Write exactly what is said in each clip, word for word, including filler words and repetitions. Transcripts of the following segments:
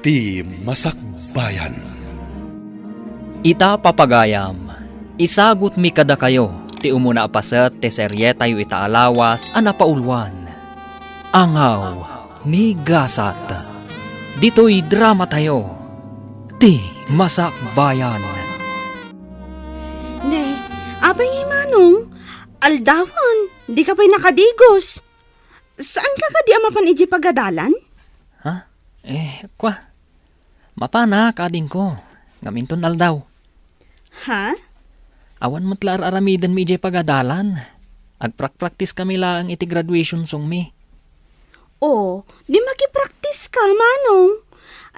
Ti Masakbayan. Ita, papagayam, isagutmi kadakayo ti umuna a paset ti serietayo ita a lawas a napauluan, Angaw ni Gasat. Ditoy dramatayo, Ti Masakbayan. Ne, apay ngay, Manong? Aldawan, dika pay nakadigos. Saanka kadi a mapan idiay pagadalan? Ha? Eh, kwa. Mapanak, adingko. Ngem inton aldaw. Ha? Awan met la ar-aramidenmi idiay pagadalan. Agprakpraktiskami laeng iti graduation songmi. O, di makipraktiska, Manong.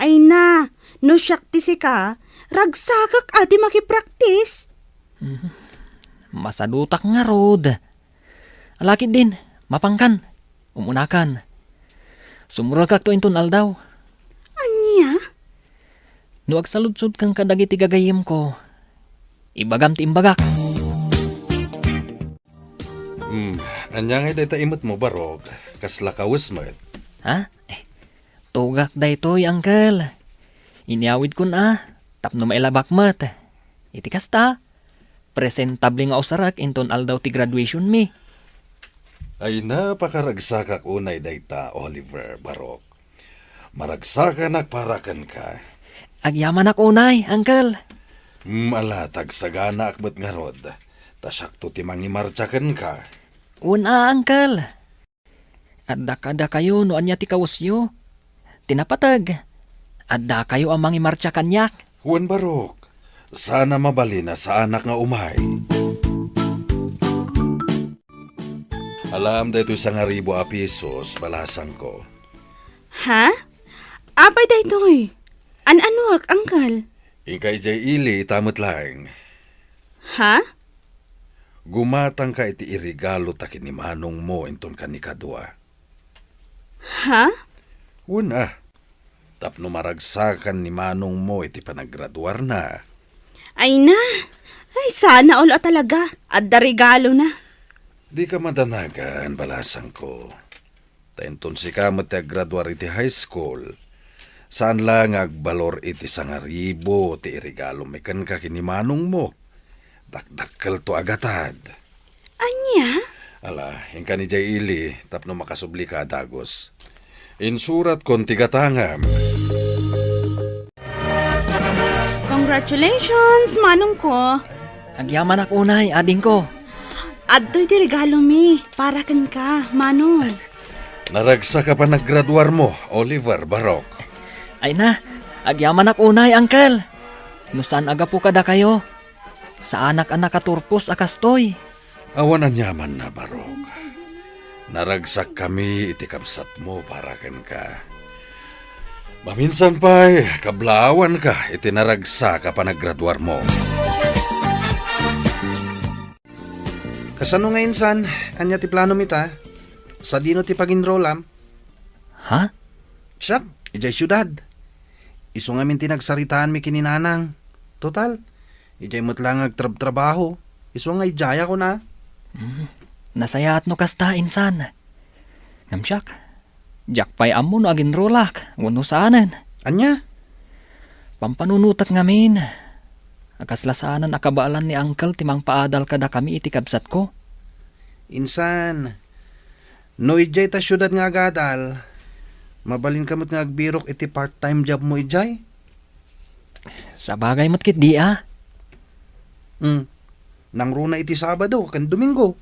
Ay na, no siak ti sika, ragsakak a ti makipraktis. Mhm. Masadutak ngarud. Ala ketdin, mapankan. Umunakan. Sumrekakto inton aldaw. Ania? No agsaludsodkan kadagiti gagayyemko, ibagam ti imbagak. Hmm, ania ngay dayta imetmo, Barok? Kasla kawes met. Ha? Eh, tugak daytoy, Uncle. Inyawidkon a, tapno mailabak met. Iti kasta, presentable nga usarek inton aldaw ti graduationmi. Ay, napakaragsakak unay dayta, Oliver, Barok. Maragsakanak para kenka. Agyamanak unay, Uncle. Hmm, ala, ta agsaganaak met ngarud. Ta siakto ti mangimartsa kenka. Wen a, Uncle. Adda kadakayo no ania ti kawesyo. Ti napateg, addakayo a mangimartsa kaniak. Wen, Barok, saan a mabalin a saanak nga umay. Alaem daytoy sangaribu a pesos, balasangko. Ha? Apay daytoy? An-anuak, Uncle? Inka idiay ili ita met laeng. Ha? Gumatangka iti iregalo ta ken ni manongmo inton kanikadua. Ha? Wen a, tapno maragsakan ni manongmo iti panagraduarna. Ay na! Ay, sana all a talaga. Adda regalona. Dika madanagan, balasangko. Ta inton sika met ti aggraduar iti high school, saan la nga agbalor iti sangaribu ti iregalomi kenka ken ni manongmo. Dakdakkelto a gatad. Ania? Ala, inkan idiay ili tapno makasublika a dagus. Insuratkon ti gatangam. Congratulations, manongko. Agyamanak unay, adingko. Adtoy ti regalomi para kenka, manong. Naragsak a panagraduarmo, Oliver, Barok. Ay na, agyamanak unay, Uncle. No saan a gapu kadakayo, saanak a nakaturpos a kastoy. Awan aniamanna, Barok. Naragsakkami iti kabsatmo para kenka. Maminsan pay, kablaawanka iti naragsak a panagraduarmo. Kasano nga insan? Ania ti planom ita? Sadino ti pag-enrollam? Ha? Siak, idiay siudad. Isu ngamin ti nagsaritaanmi ken ni nanang. Total, idiay met la nga agtrabtrabaho. Isu nga idiay a kuna. Hmm. Nasayaat no kasta, insan. Ngem siak, diak pay ammo no aginrolak wenno saanen. Ania? Pampanunotek ngamin. A kasla saanen a kabaelan ni Uncle ti mangpaadal kadakami iti kabsatko. Insan, no idiay ta siudad nga agadal, mabalinka met nga agbirok iti part-time jobmo idiay. Sabagay met ketdi a. Hmm. Nangruna iti Sabado ken Domingo.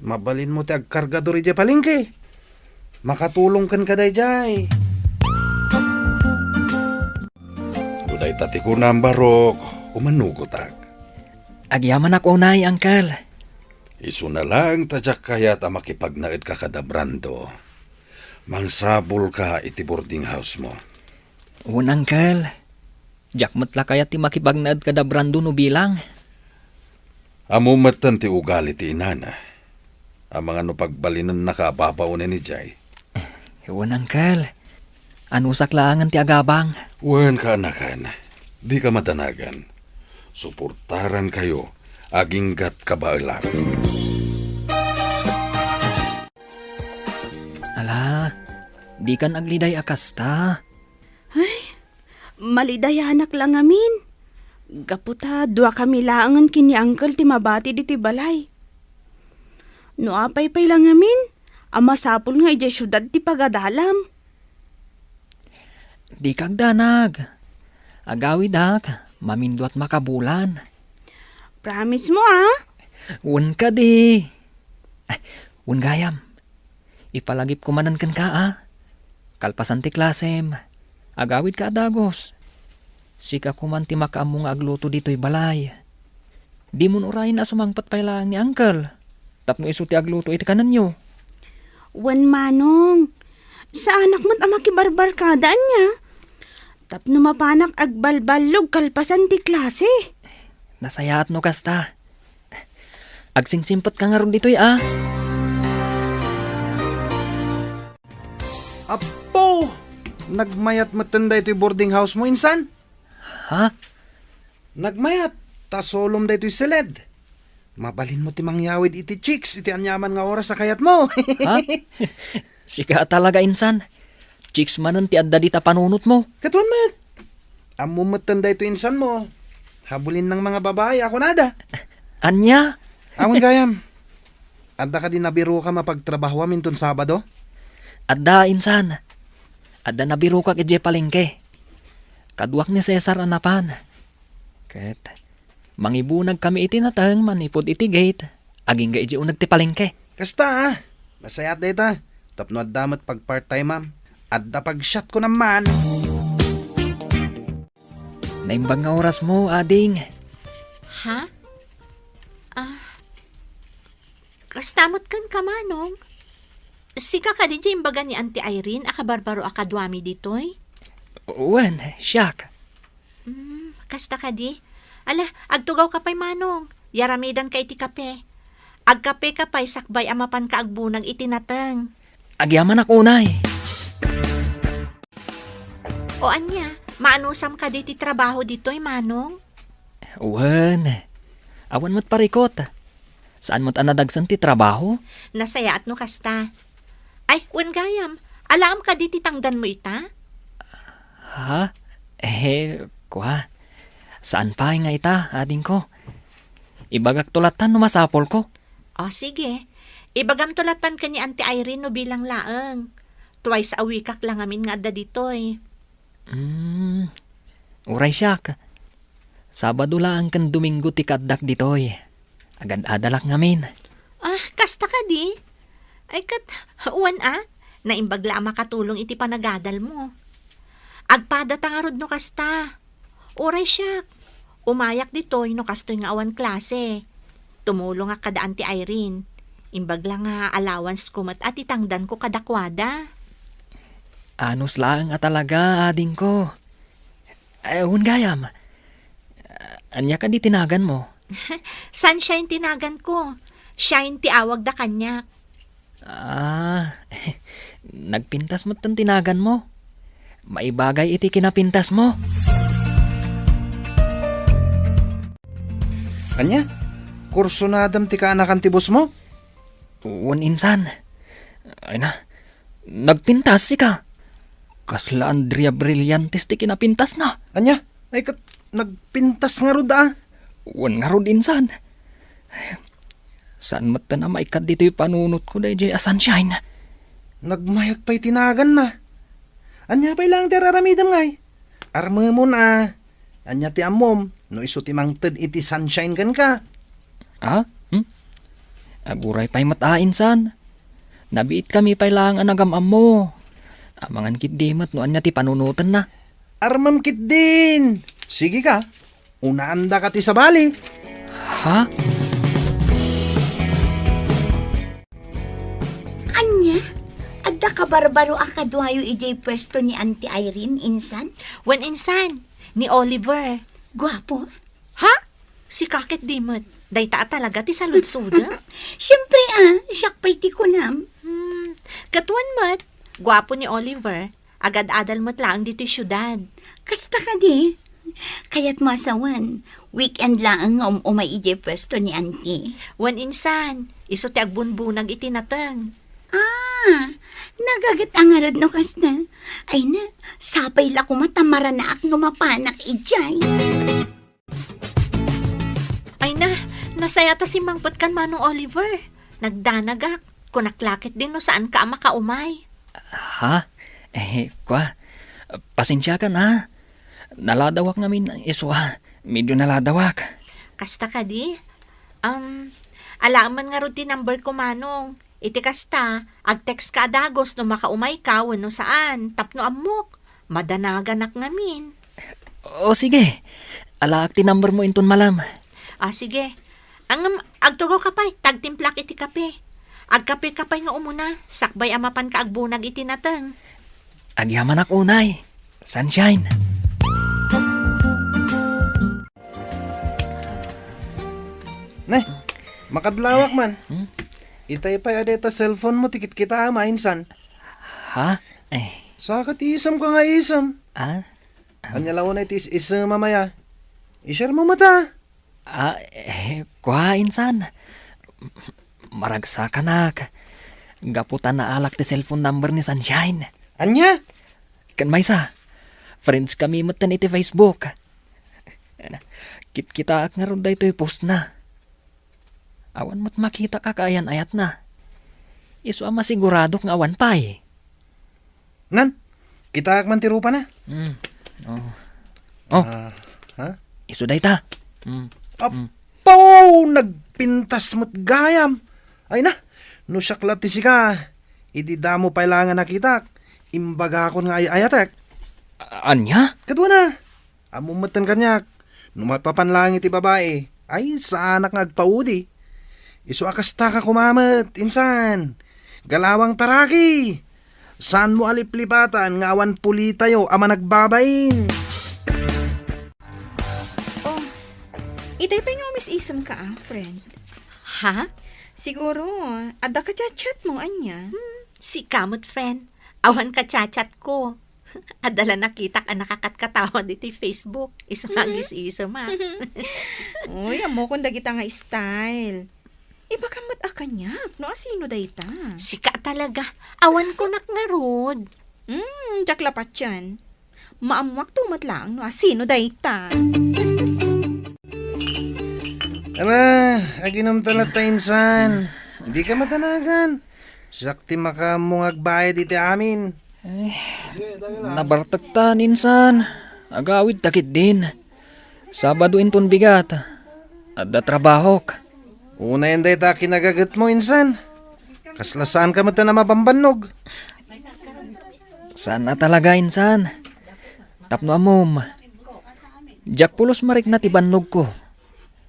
Mabalinmo ti agkargador idiay palengke. Makatulong kenka daydiay. No dayta ti kunam, Barok, umanugotak. Agyamanak unay, Uncle. Isuna laeng ta diak kayat a makipagnaedka kada Brando. Mangsabulka iti boarding house-mo. Wen, Uncle. Diak met la kayat ti makipagnaed kada Brando no bilang. Ammo metten ti ugali ti inana. Amangan no pagbalinennaka a babaonen idiay. Wen, Uncle. Anusak laengen ti agabang. Wen, kaanakan. Dika madanagan. Suportarankayo aginggat kabaelam. Ala, dikan agliday a kasta. Ay, Malidayanak la ngamin. Gapu ta duakami laengen ken ni Uncle ti mabati ditoy balay. No apay pay la ngamin, a masapul nga idiay siudad ti pagadalam. Dika agdanag. Agawidak, maminduat makabulan. Promise mo, ah? Wen kadi. Ay, wen gayam. Ipalagipko manen kenka, a. Kalpasan ti klasem, agawidka a dagus. Sika koman ti makaammo nga agluto ditoy balay. Dimon urayen a sumangpet pay laeng ni Uncle tapno isu ti agluto iti kanenyo. Wen, Manong. Saanak met a makibarbarkada ania. Tapno mapanak agbalballog kalpasan ti klase. Nasayaat no kasta. Agsingsimpet ka ngarud ditoy, a. Apo! Nagmayat metten daytoy boarding house mo, insan? Ha? Nagmayat, ta solom daytoy siled. Mabalinmo ti mangyawid iti chicks iti aniaman nga oras a kayatmo. Ha? Sika a talaga, insan. Chicks manen ti adda dita panunotmo. Katuan met. Ammom metten daytoy insanmo. Habulinnang mga babae a kunada. Ania? Awan gayam. Adda kadi nabirokam a pagtrabahoam inton Sabado? Adda, insan. Adda nabirokak idiay palengke. Kaduak ni Cesar a napan. Ket mangibunagkami iti nateng manipud iti gate, agingga idiay uneg ti palengke. Kasta, a. Nasayaat dayta. Tapno adda met pag-part-time-am. Adda pag-shot ko naman. Naimbag nga orasmo, ading. Ha? Ah, kasta met kenka, Manong? Sika kadi ti imbaga ni Auntie Irene a kabarbaro a kaduami ditoy? Wen, siak. Hmm, kasta kadi? Ala, agtugawka pay, Manong. Yaramidanka iti kape. Agkapeka pay sakbay a mapanka agbunag iti nateng. Agyamanak unay. O ania, maanusam kadi ti trabaho ditoy, Manong? Wen, awan met parikot. Saan met a nadagsen ti trabaho? Nasayaat no kasta. Ay, wen gayam, alaem kadi ti tangdanmo ita? Ha? Eh, kua. Saan pay nga ita, adingko. Ibagakto lattan no masapulko. O, sige. Ibagamto lattan ken ni Auntie Irene no bilang laeng. Twice a week-ak la ngamin nga adda ditoy. Hmm. Uray siak. Sabado laeng ken Domingo ti kaaddak ditoy. Agad-adalak ngamin. Ah, kasta kadi? Ay, ket, wen a, naimbag la a makatulong iti panagadalmo. Agpadata ngarud no kasta. Uray siak, umayak ditoy no kastoy nga awan klase. Tumulongak kada Auntie Irene. Imbag la nga allowance ko met a ti tangdanko kadakuada. Anus laeng a talaga, adingko. Eh, wen gayam. Ania kadi ti naganmo? Sunshine ti naganko. Shine ti awagda kaniak. Ah, nagpintas metten ti naganmo. Maibagay iti kinapintasmo. Ania? Kursunadam ti kaanakan ti bossmo? Wen, insan. Ay na, nagpintas sika. Kasla Andrea Brillantes ti kinapintasna. Ania? Ay ket, nagpintas ngarud a? Wen ngarud, insan. Saan metten a maikkat ditoy panunotko daydiay a Sunshine. Nagmayat pay ti naganna. Ania pay laeng ti ar-aramidem ngay? Armemon a. Ania ti ammom no isu ti mangted iti Sunshine kenka? Ah? Hmm? Aguray pay met a, insan. Nabiitkami pay laeng a nagam-ammo. Amangan ketdi met no ania ti panunotenna. Armem ketdin. Sige ka. Unaandaka ti sabali. Ha? Ania? Adda kabarbaro a kaduayo idiay puesto ni Auntie Irene, insan? Wen, insan, ni Oliver. Guapo? Ha? Sika ketdi met. Dayta a talaga ti saludsodem? Siempre a, siak pay ti kunam. Hmm, ket wen met, guapo ni Oliver. Agad-adal met laeng ditoy siudad. Kasta kadi? Kayatmo a sawen, weekend laeng nga um-umay idiay puesto ni Auntie. Wen, insan, isu ti agbunbunag iti nateng. Ah, nagaget a ngarud no kasta. Ay na, sapay la koma ta maranaak no mapanak idiay. Ay na, nasaya ta simmangpet kan Manong Oliver. Nagdanagak. Kunak la ketdin no saanka a makaumay. Ha? Eh, kwa, pasensiakan, ha? Naladawak ngamin, isua. Medyo naladawak. Kasta kadi? Um, alaem man ngarud ti number ko, Manong. Iti kasta, ag-text ka a dagus no makaumayka wenno saan, tapno ammok. Madanaganak ngamin. O, sige. Alaak ti number mo inton malem. Ah, sige. Ngem, agtugaw ka pay, ta agtimplak iti kape. Agkape ka pay nga umuna, sakbay a mapanka agbunag iti nateng. Agyamanak unay, Sunshine. Ne, makadlawak man. Hmm? Itay pay a dayta cellphone mo ti kitkitaem a insan. Ha? Eh. Saka ti isemka nga isem. Ah? Ania la unay ti is-, isem a maya? I-share mo met a. Ah, eh, kua, insan. Maragsakanak. Gapu ta naalak ti cellphone number ni Sunshine. Ania? Ken maysa, friends kami metten iti Facebook. Kitkitaak ngarud daytoy postna. Awan met makitak a kaayan-ayatna. Isu a masiguradok nga awan pay. Nan, kitaak man ti rupana. Mm. Oh. Oh. Ah, ha? Isu dayta. Mm. Mm. Apo! Nagpintas met gayam. Ay na, no siak la ti sika, idi damo pay la nga nakitak, imbagakon nga ay-ayatek. A-, ania? Kaduana. Ammom metten kaniak, no maipapan laeng iti babai, ay, saanak nga agpaudi. Isu a kasta ka koma met, insan. Galawang taraki! Saanmo a liplipatan nga awan pulitayo a managbabain? Oh, itay pay nga umis-isemka, ah, friend. Ha? Siguro, adda ka chat-chat mo, ania? Hmm, sika met, friend. Awan ka chat-chat ko. Adda la nakitak a nakakatkatawa ditoy Facebook. Isu nga agis-isem, ah. Uy, ammokon dagita nga style. Ibagam met a kaniak, no asino dayta? Sika talaga. Awan kunak ngarud. Hmm, diak la patien. Maammuakto met laeng no asino dayta. Ala, aginomta latta, insan. Dika madanagan. Siak ti makaammo nga agbayad iti amin. Eh, nabartektan, insan. Agawidta ketdin. Sabado inton bigat. Adda trabahok. Unayen dayta a kinagagetmo, insan. Kasla saanka met a mabambannog. Saan a talaga, insan. Tapno ammom, diak pulos marikna ti bannogko.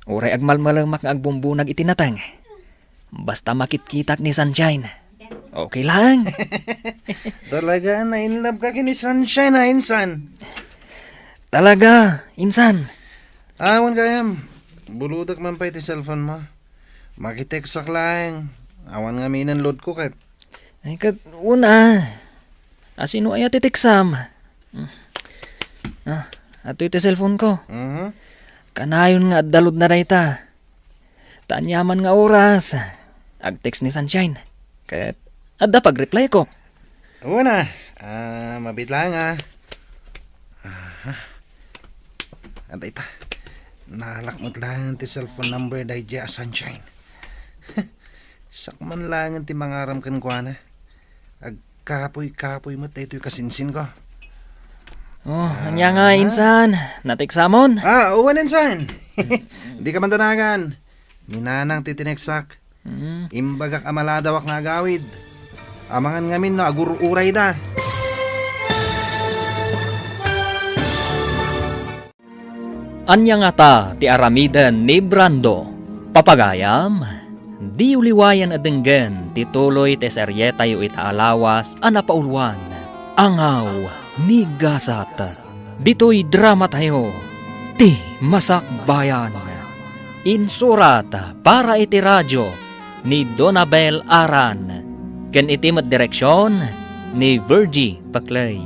Uray agmalmalemak nga agbumbunag iti nateng. Basta makitkitak ni Sunshine, okay laeng. Talaga, na-in love ka ken ni Sunshine, ha, insan? Talaga, insan. Awan gayam. Buludak man pay ti cellphone mo. Makitekstak laeng. Awan ngaminen load ko ket. Ay, ket una. Asino aya ti teksam? Hmm. Ah, adtoy ti cellphone ko. Mhm. Kanayon nga adda load na dayta. Ta aniaman nga oras, ag-text ni Sunshine. Ket adda pag-reply ko. Una, ah, mabit laeng, ah. Aha. Adda ita. Naalak met laeng ti cellphone number daydiay a Sunshine. Siak man laeng ti mangaram kenkuana. Agkapuy-kapuy met daytoy kasinsinko. Oh, ania nga, ah, insan? Nateksamon? Ah, wen, insan. Dika man danagan. Ni Nanang ti tineksak. Mm. Imbagak a maladawak nga agawid. Amangan ngamin no agur-urayda. Ania ngata ti aramiden ni Brando? Papagayam, diyo liwayan a denggen ti tuloy ti serietayo ita a lawas a napauluan, Angaw ni Gasat. Ditoy dramatayo, Ti Masakbayan. Insurat para iti radio ni Donabel Aran, ken iti met direksion ni Virgie Paclay.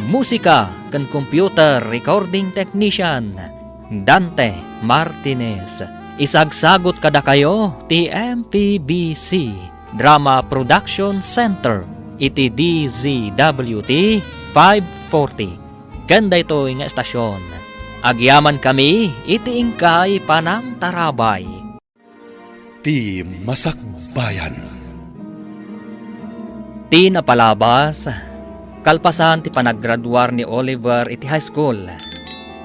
Musika ken computer recording technician, Dante Martinez. Isagsagut kadakayo ti M P B C. Drama Production Center iti D Z W T five forty. Ken daytoy nga estasion, agyamankami iti inkay panangtarabay. Ti Masakbayan. Ti napalabas, kalpasan ti panaggraduar ni Oliver iti high school,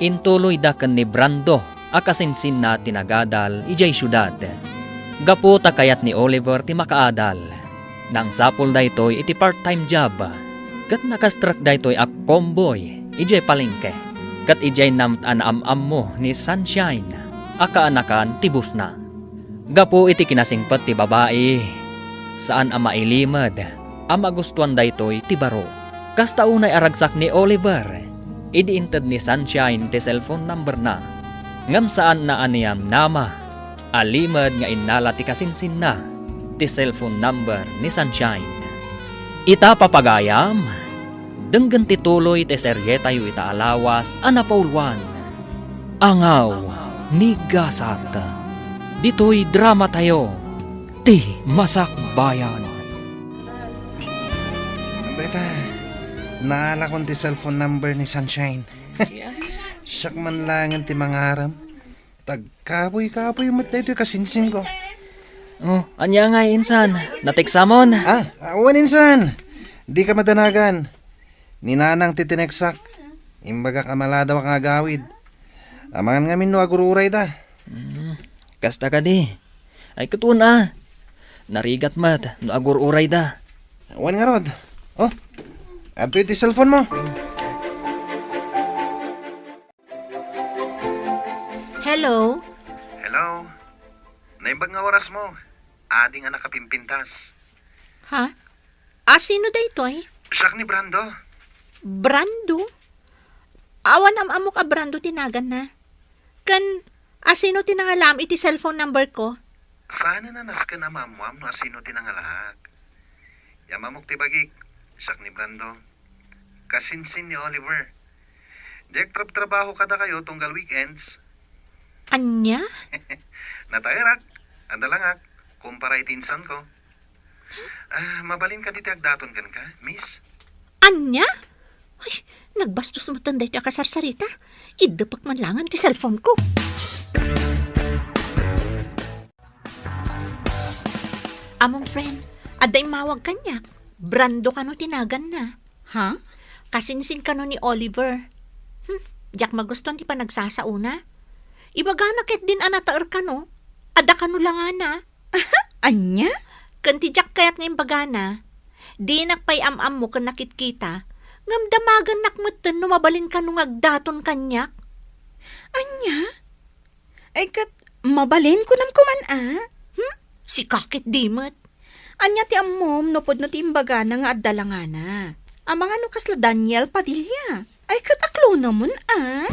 intuloyda ken ni Brando a kasinsinna ti nagadal idiay siudad. Gapu ta kayat ni Oliver ti makaadal, nangsapul daytoy iti part-time job, ket nakastrek daytoy a convoy idiay palengke, ket idiay naam-, a naam-ammo ni Sunshine a kaanakan ti bossna. Gapu iti kinasingpet ti babai, saan a mailimed a magustuan daytoy ti baro. Kasta unay a ragsak ni Oliver idi inted ni Sunshine ti cellphone numberna. Ngem saanna a niyamnama a limed nga innala ti kasinsinna ti cellphone number ni Sunshine. Ita, papagayam, denggen ti tuloy ti serietayo ita a lawas a napauluan, Angaw ni Gasat. Ditoy dramatayo, Ti Masakbayan. Beta, naalakon ti cellphone number ni Sunshine. Siak man laengen ti mangarem. Tagkabuy-kabuy met daytoy kasinsinko. Oh, ania ngay, insan? Nateksamon? Ah, ah, wen, insan. Dika madanagan. Ni Nanang ti tineksak. Imbagak a maladawak nga agawid. Amangan ngamin no agur-urayda. Hmm, kasta kadi. Ay, ket wen a. Narigat met no agur-urayda. Wen ngarud. Oh, adtoy ti cellphone mo. Hello? Hello? Naimbag nga oras mo. Adi nga nakapimpintas. Ha? A, sino daytoy? Siak ni Brando. Brando? Awan am-ammok a Brando ti naganna. Ken, a, sino ti nangalaam iti cellphone number ko? Saan a nasken a maammoam no a sino ti nangalaak. Yam-ammok ti bagik, siak ni Brando. Kasinsin ni Oliver. Diak trabtrabaho kadakayo tunggal weekends. Ania? Nataerak, adalangak, kumpara iti insanko. Ah, mabalin kadi ti agdaton kenka, miss? Ania? Ay, nagbastos metten daytoy a kasarsarita. Iddepek man laengen ti cellphone ko. Amom, friend, adda immawag kaniak. Brando kano ti naganna. Ha? Kasinsin kano ni Oliver. Hmm, diak magustuan ti panagsasaona. Ibagana ketdin a nataer kano. Adda kano langana. Ania? Ken ti diak kayat nga imbagana, dinak pay am-ammo ken nakitkita, ngem damagennak metten no mabalin kano nga agdaton kaniak. Ania? Ay, ket mabalin, kunam koman a? Hmm? Sika ketdi met. Ania ti ammom no pudno ti imbagana nga adda langana? Amangan no kasla Daniel Padilla. Ay, ket aklonemon a?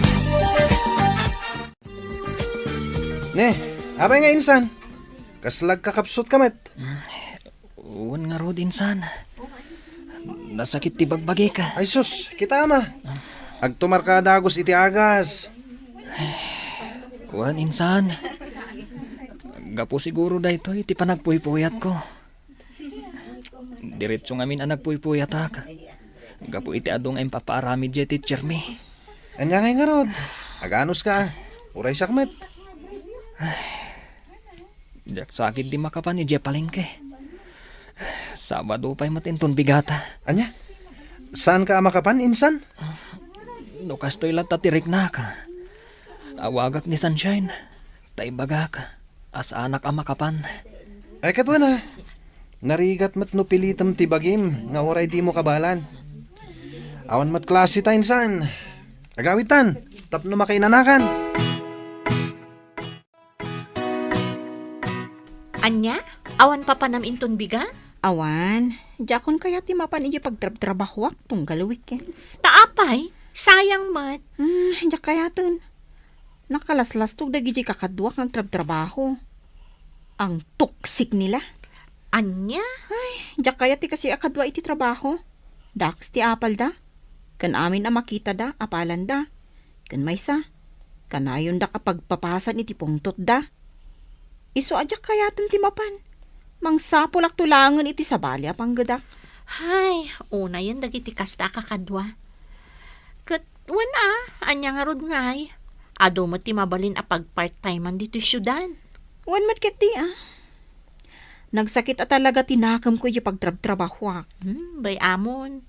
Ne, apay nga insan? Kasla agkakapsutka met? Wen ngarud, insan. Nasakit ti bagbagik. Ay sus, kita ama. Agtumarka a dagus iti agas. Wen, insan. Gapu siguro daytoy ti panagpuypuyatko. Diretso ngamin a nagpuypuyatak. Gapu iti adu nga impapaaramid diay teacher mi. Ania ngay ngarud? Aganuska. Uray siak met. Diak sa ketdi makapan idiay palengke. Sabado pay met inton bigata. Ania? Saanka a makapan, insan? No kastoy latta ti riknak, awagak ni Sunshine, ta ibagak a saanak a makapan. Ay, ket wen a. Narigat met no pilitem ti bagim nga uray dimo kabaelan. Awan met klase ta, insan. Agawidtan, tapno makainanakan. Ania? Awan papanam inton bigat? Awan. Diakon kayat ti mapan idiay pagtrabtrabahoak tunggal weekends. Ta apay? Sayang met. Hmm, diak kayaten. Nakalaslastog dagidiay kakaduak nga agtrabtrabaho. Ang toxic nila. Ania? Ay, diak kayat ti kasi a kadua iti trabaho. Dakes ti apalda. Ken amin a makitada, apalanda. Ken maysa, kanayondak a pagpapasan iti pungtotda. Isu a diak kayaten ti mapan. Mangsapulakto laengen iti sabali a panggedak. Hay, unayen dagiti kasta a kakadua. Ket wen a, ania ngarud ngay? Adu met ti mabalin a pagpart-timean ditoy siudad. Wen met ketdi a. Nagsakit a talaga ti nakemko iti pagtrabtrabahuak. Hmm, bay-amon.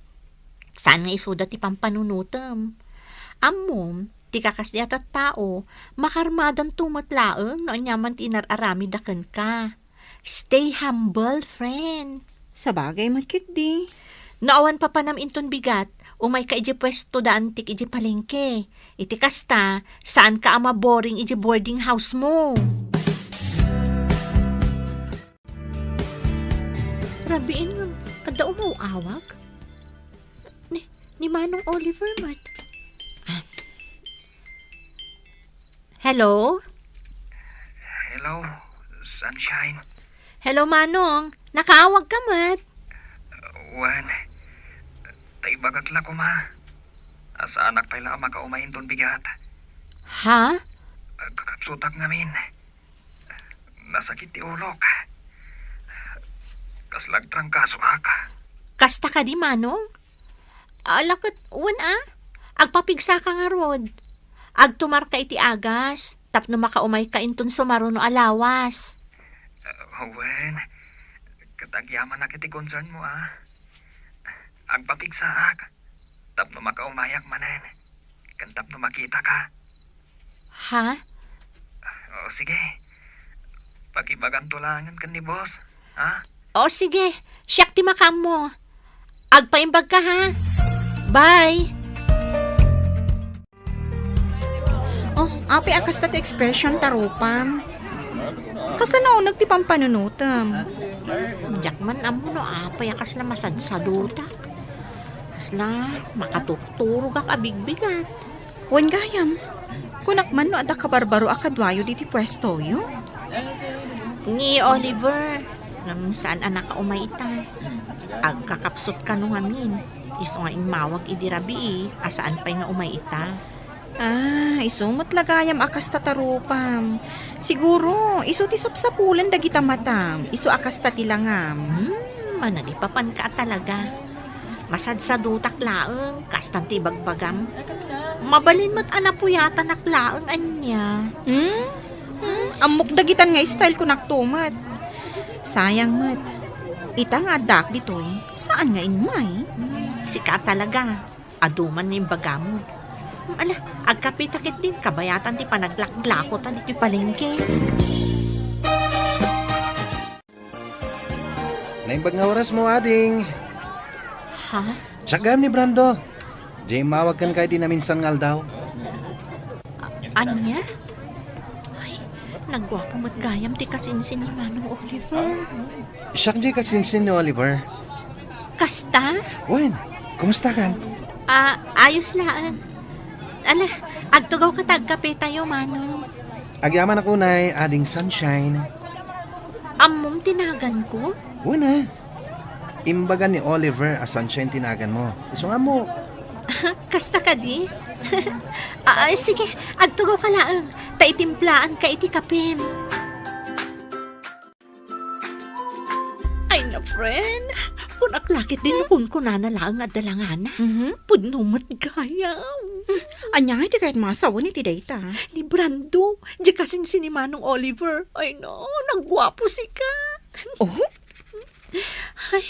Saan nga isuda ti pampanunotem? Ammom, ti kakasdi a tattao, makarmadanto met laeng no aniaman ti inar-aramidda kenka. Stay humble, friend. Sabagay met ketdi. No awan papanam inton bigat, umayka idiay puesto da antik idiay palengke. Iti kasta, saanka a maboring idiay boarding house mo. Rabiin nga, adda umaw-awag? Ni, ni Manong Oliver met. Ah. Hello? Hello, Sunshine. Hello, Manong. Nakaawag ka met? Wen, ta ibagak la koma. Saanak pay la a makaumay inton bigat. Ha? Kakapsutak ngamin. Nasakit ti ulok. Kasla agtrangkasoak. Kasta kadi, Manong? Ala ket, wen a, agpapigsaka ngarud. Agtumarka iti agas, tapno makaumayka inton sumaruno a lawas. Ah, wen, ket agyamanak iti concern mo, a. Agpapigsaak, tapno makaumayak manen, ken tapno makitaka. Ha? O, sige. Pakibaganto laengen ken ni boss, ha? O, sige. Siak ti makaammo. Agpaimbagka, ha? Bye! Oh, apay a kasta ti expression ta rupam? Kasla nauneg ti pampanunotem? Diak man ammo no apay a kasla masadsadutak. Kasla makaturturogak a bigbigat. Wen gayam, kunak man no adda kabarbaro a kaduayo ditoy puestoyo? Ni Oliver, ngem saan a nakaumay ita. Agkakapsut kano ngamin, isu nga immawag idi rabii a saan pay nga umay ita. Ah, isu met la gayam a kasta ta rupam. Siguro, isu ti sapsapulan dagita matam, isu a kasta ti langam. Hmm, managipapanka a talaga. Masadsadutak laeng, kastan ti ibagbagam. Mabalin met a napuyatanak laeng ania. Hmm? Hmm? Ammok dagitan nga style ko nakto met. Sayang met. Ita nga addaak ditoy, saan nga immay? Sika talaga. Adu man nga imbagam. Ala, agkapita ketdin kabayatan ti panaglaklako ta ditoy palengke. Naimbag nga oras mo, ading. Ha? Siak gayam ni Brando. Diay immawag kenka iti naminsan nga aldaw. A-, ania? Ay, nagguapo met gayam ti kasinsin ni Manong Oliver. Siak diay kasinsin ni Oliver. Kasta? Wen, kumusta kan? Ah, ayos laeng. Ala, agtugawka ta agkape tayo, Manong. Agyamanak unay, Ading Sunshine. Ammom ti naganko? Wen a. Imbaga ni Oliver a Sunshine ti naganmo. Isu nga ammo. Kasta kadi? Ah, ah, sige, agtugawka laeng. Ta itimplaanka iti kapem. Ay na, friend. Kunak la ketdin no kunkunana laeng nga adda langana. Mhm. Pudno met gayam. Hmm. Ania nga iti kayat masawen iti dayta? Ni Brando, diay kasinsin ni Manong Oliver. Ay na, nagguapo sika. Oh? Ay,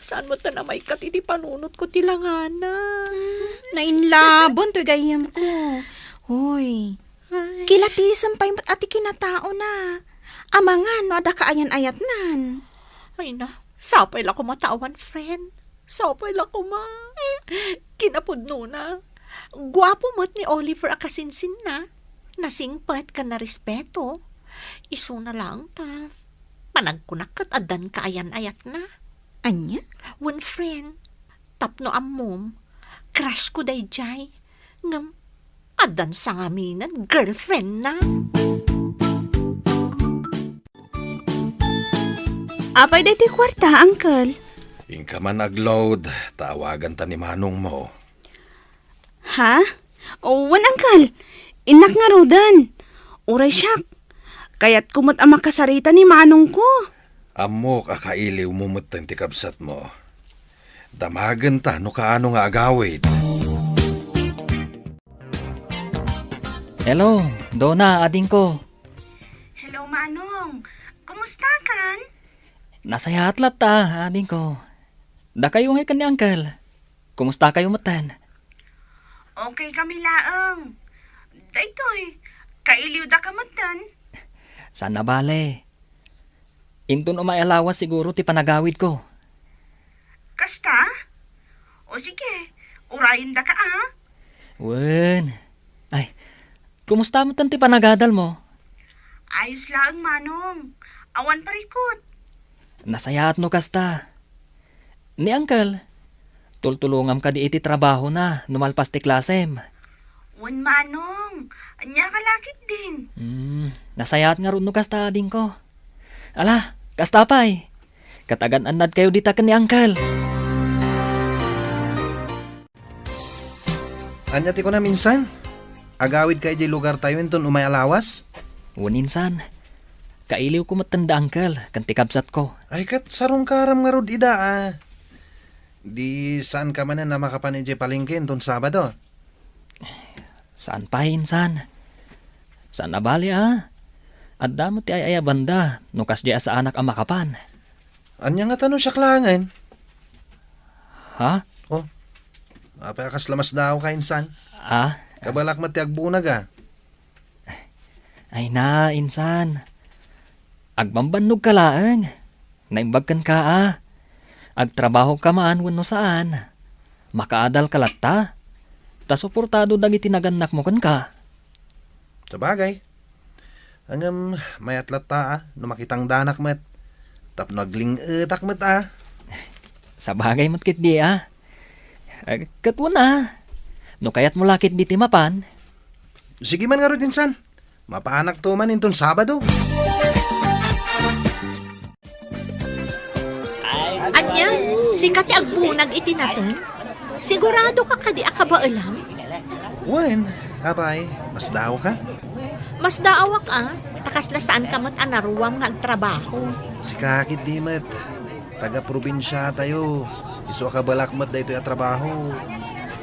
saan met ta namaykat iti panunotko ti langana? Hmm, nainlaban toy gayyemko. Hoy, Ay. Kilatisem pay met a ti kinataona. Amangan no adda kaayan-ayatnan. Ay na, sapay la koma ta awan friend. Sapay la koma. Kinapudnona, guapo met ni Oliver a kasinsinna. Nasingpet ken narespeto. Isuna laeng ta panagkunak ket addan kaayan-ayatna. Ania? Wen friend, tapno ammom, crush ko daydiay. Ngem, addan sangaminen girlfriendna. Apay daytoy kuarta, Uncle? Inka man agload, ta awaganta ni manongmo. Ha? O, wen, Uncle. Innak ngaruden. Uray siak, kayatko met a makasarita ni manongko. Ammok a kailiwmo metten ti kabsatmo. Damagenta no kaano nga agawid. Hello, Dona, adingko. Hello, Manong. Kumusta kan? Nasayaat latta, adingko. Dakayo ngay ken ni Uncle. Kumusta kayo metten? Okay kami laeng. Daytoy, kailiwda ka metten? Saan a bale. Inton umay a lawas siguro ti panagawidko. Kasta? O sige, urayendaka a. Wen. Ay, kumusta metten ti panagadalmo? Ayos laeng, Manong. Awan parikut. Nasayaat no kasta. Ni Uncle, tultulongam kadi iti trabahona no malpas ti klasem. Wen, Manong. Ania ka lakit din? Hmm, nasayaat ngarud no kasta, adingko. Ala, kasta pay. Ket agan-annadkayo dita ken ni Uncle. Ania ti kunam, insan? Agawidka idiay lugartayo inton umay a lawas? Wen, insan. Kailiwko metten da Uncle ken ti kabsatko. Ay, ket sarungkaram ngarud ida a. Di saanka manen a makapan idiay palengke inton Sabado? Saan pay, insan. Saan a bale a. Adda met ti ay-ayabanda no kasdiay a saanak a makapan. Ania ngata no siak laengen? Ha? Oh, apay a kasla masdaawka, insan? Ah? Kabalak met ti agbunag a. Ay na, insan. Agbambannogka laeng. Naimbag kenka a. Agtrabahoka man wenno saan. Makaadalka latta. Ta suportado dagiti nagannakmo kenka. Sabagay. Ngem mayat latta a no makitangdanak met. Tapno agling-etak met a. Sabagay met ketdi a. Eh, ket wen a. No kayatmo la ketdi ti mapan. Sige man ngarud, insan. Mapaanakto man inton Sabado. Ania, sika ti agbunag iti nateng? Siguradoka kadi a kabaelam? Wen, apay, masdaawka? Masdaawak a, ta kasla saanka met a naruam nga agtrabaho. Sika ketdi met, taga-probinsiatayo. Isu a kabalak met daytoy a trabaho.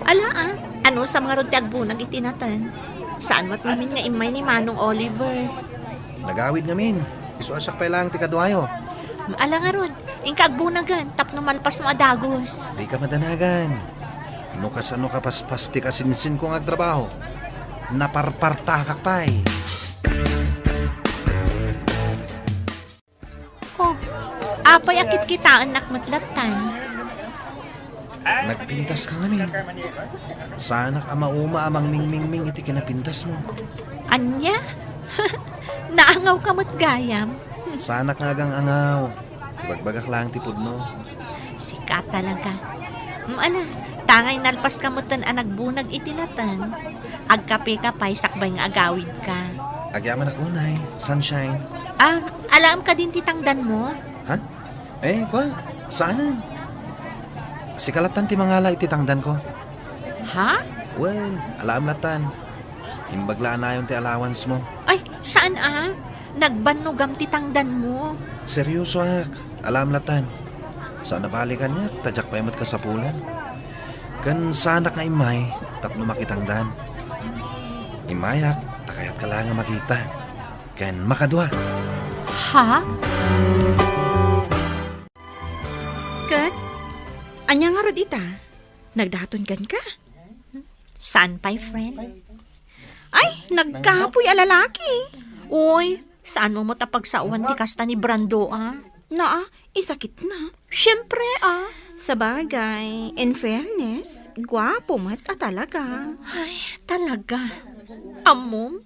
Ala a, anusam ngarud ti agbunag iti nateng? Saan met ngamin nga immay ni Manong Oliver? Nagawid ngamin. Isu a siak pay laeng ti kaduayo. Ala ngarud, inka agbunagen tapno malpasmo a dagus. Dika madanagan. No kasano kapaspas ti kasinsinko nga agtrabaho, naparpartakak pay. Oh, apay a kitkitaennak met lattan? Nagpintaska ngamin. Saanak a mauma a mangmingmingming iti kinapintasmo. Ania? Naangawka met gayam. Saanak nga agang-angaw. Ibagbagak laeng ti pudno. Sika talaga. Mm, ala, tangay nalpaska metten a nagbunag iti nateng. Agkapeka pay sakbay nga agawidka. Agyamanak unay, Sunshine. Ah, alaem kadin ti tangdanmo? Ha? Eh, kua, saanen. Sika lattan ti mangala iti tangdanko. Ha? Wen, alaem lattan. Imbag la a nayon ti allowance mo. Ay, saan a? Nagbannogam ti tangdanmo. Seryosoak. Alaem lattan. Saan a bale kaniak, ta diak pay met kasapulan. Ken saanak nga immay tapno makitangdan. Immayak, ta kayatka laeng a makita. Ken makadua. Ha? Ket, ania ngarud ita? Nagdaton kenka? Saan pay, friend? Ay, nagkapuy a lalaki. Uy, saanmo met a pagsaoan ti kasta ni Brando, a? Naa, isakitna. Siempre, a. Sabagay, in fairness, guapo met a talaga. Ay, talaga. Ammom,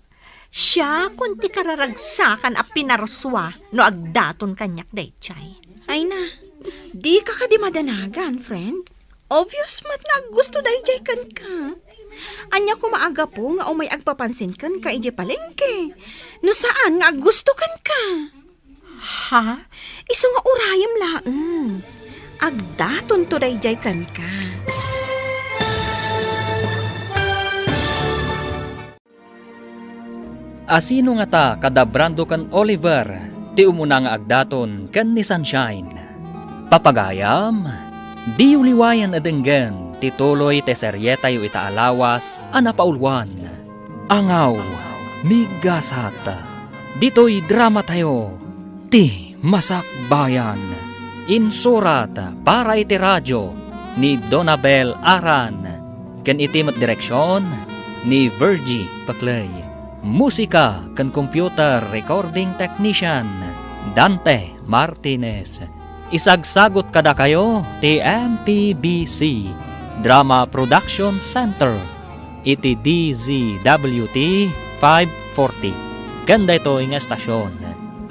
siakon ti kararagsakan a pinarsua no agdaton kaniak daydiay. Ay na, dika kadi madanagan, friend. Obvious met nga aggusto daydiay kenka. Ania koma a gapu nga umay agpapansin kenka idiay palengke? No saan nga aggusto kenka? Ha? Isu nga urayem laeng. Agdatonto daydiay kenka. Asino ngata kada Brando ken Oliver? ti umuna nga agdaton ken ni Sunshine. Papagayam, diyo liwayan a denggen ti tuloy ti serietayo ita a lawas a napauluan, Angaw ni Gasat. Ditoy dramatayo, Ti Masakbayan. Insurat para iti radio ni Donabel Aran, ken iti met direksion ni Virgie Paclay. Musika ken computer recording technician, Dante Martinez. Isagsagut kadakayo ti M P B C Drama Production Center iti D Z W T five forty. Ken daytoy nga estasion,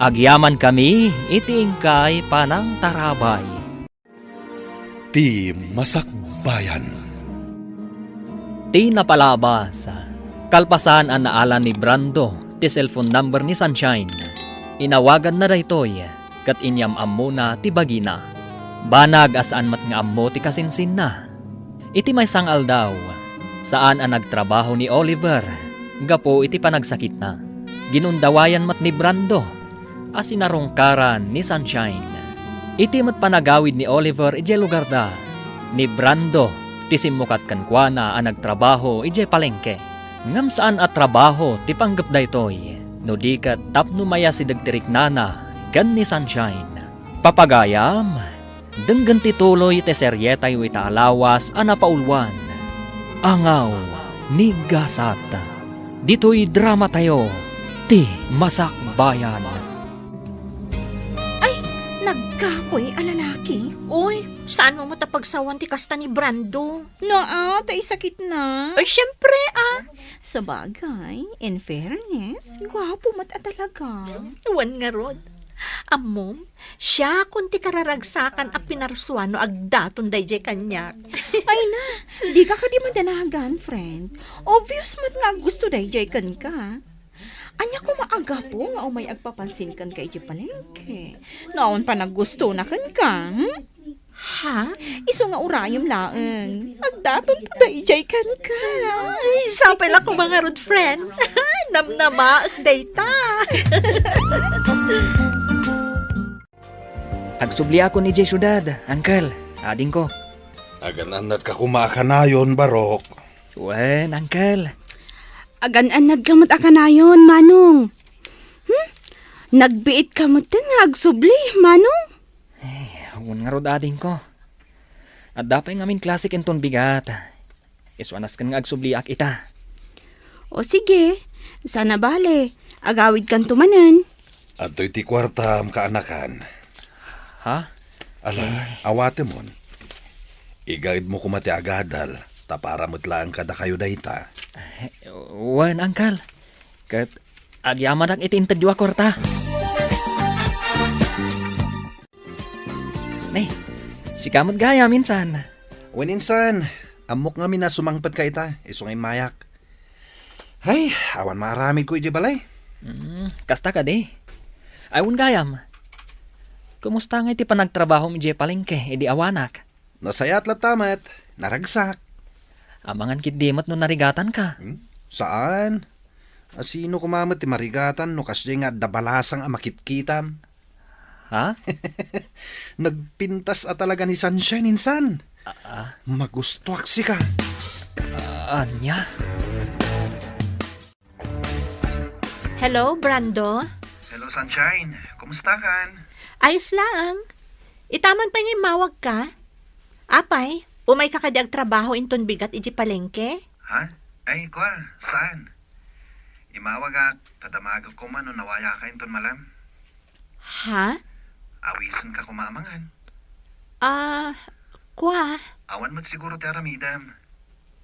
agyamankami iti inkay panangtarabay. Ti Masakbayan. Ti napalabas, kalpasan a naala ni Brando ti cellphone number ni Sunshine, inawaganna daytoy ket inyam-ammona ti bagina. Banag a saan met nga ammo ti kasinsinna. Iti maysa nga aldaw, saan a nagtrabaho ni Oliver gapu iti panagsakitna. Ginundawayan met ni Brando a sinarungkaran ni Sunshine. Iti met panagawid ni Oliver idiay lugarda, ni Brando ti simmukat kenkuana a nagtrabaho idiay palengke. Ngem saan a trabaho ti panggep daytoy, no di ket tapno mayasideg ti riknana ken ni Sunshine. Papagayam, denggen ti tuloy ti serietayo ita a lawas a napauluan, Angaw ni Gasat. Ditoy dramatayo, Ti Masakbayan. Ay, nagkapoy a lalaki. Uy, saan mo met a pagsawan ti kasta ni Brando? Naa, ta isakit na. Ay, syempre, ah. Sabagay, in fairness, gwapo met a talaga. Wen ngarud. Ammom, siakon ti kararagsakan a pinarsuan no agdaton daydiay kaniak. Ay na, dika kadi madanagan, friend. Obvious met nga aggusto daydiay kenka. Ania koma a gapu nga umay agpapansin kenka idiay palengke? No awan panaggustona kenka, hmm? Ha? Isu nga urayem laeng. Agdaton ta daydiay kenka. Ay, sapay la koma ngarud, friend. Namnamaek dayta. Agsubliakon idiay siudad, uncle, adingko. Agan-annadka koma a kanayon, Barok. Wen, uncle. Agan-annadka met a kanayon, Manong. Hmm? Nagbiitka metten nga agsubli, Manong? Eh, wen ngarud, adingko. Adda pay ngamin klasek inton bigat. Isu a nasken nga agsubliak ita. O sige, saan a bale, agawidkanto manen. Adtoy ti kuartam, kaanakan. Ha? Ala, eh, awatemon. Igaedmo koma ti agadal, ta para met laeng kadakayo dayta. Eh, wen, uncle. Ket agyamanak iti intedyo a kuarta. Ne, sika met gayam insan. Wen insan, ammok ngamin a sumangpetka ita, isu nga immayak. Hay, awan maaramidko idiay balay. Hmm, kasta kadi. Ay, wen gayam. Kumusta ngay ti panagtrabahom idiay palengke idi awanak? Nasayaat latta met, naragsak. Amangan ketdi met no narigatanka. Hmm? Saan? A, sino koma met ti marigatan no kasdiay nga adda balasang a makitkitam? Ha? Nagpintas a talaga ni Sunshine insan. Ah, ah. Magustuak sika. Ah, ania? Hello, Brando? Hello, Sunshine. Kumusta kan? Ayos laeng. Ita man pay nga immawagka. Apay, umayka kadi agtrabaho inton bigat idiay palengke? Ha? Ay, kua, saan? Imawagak, ta damagek koma no nawayaka inton malem. Ha? Awisenka koma a mangan. Ah, kua? Awan met siguro ti aramidem.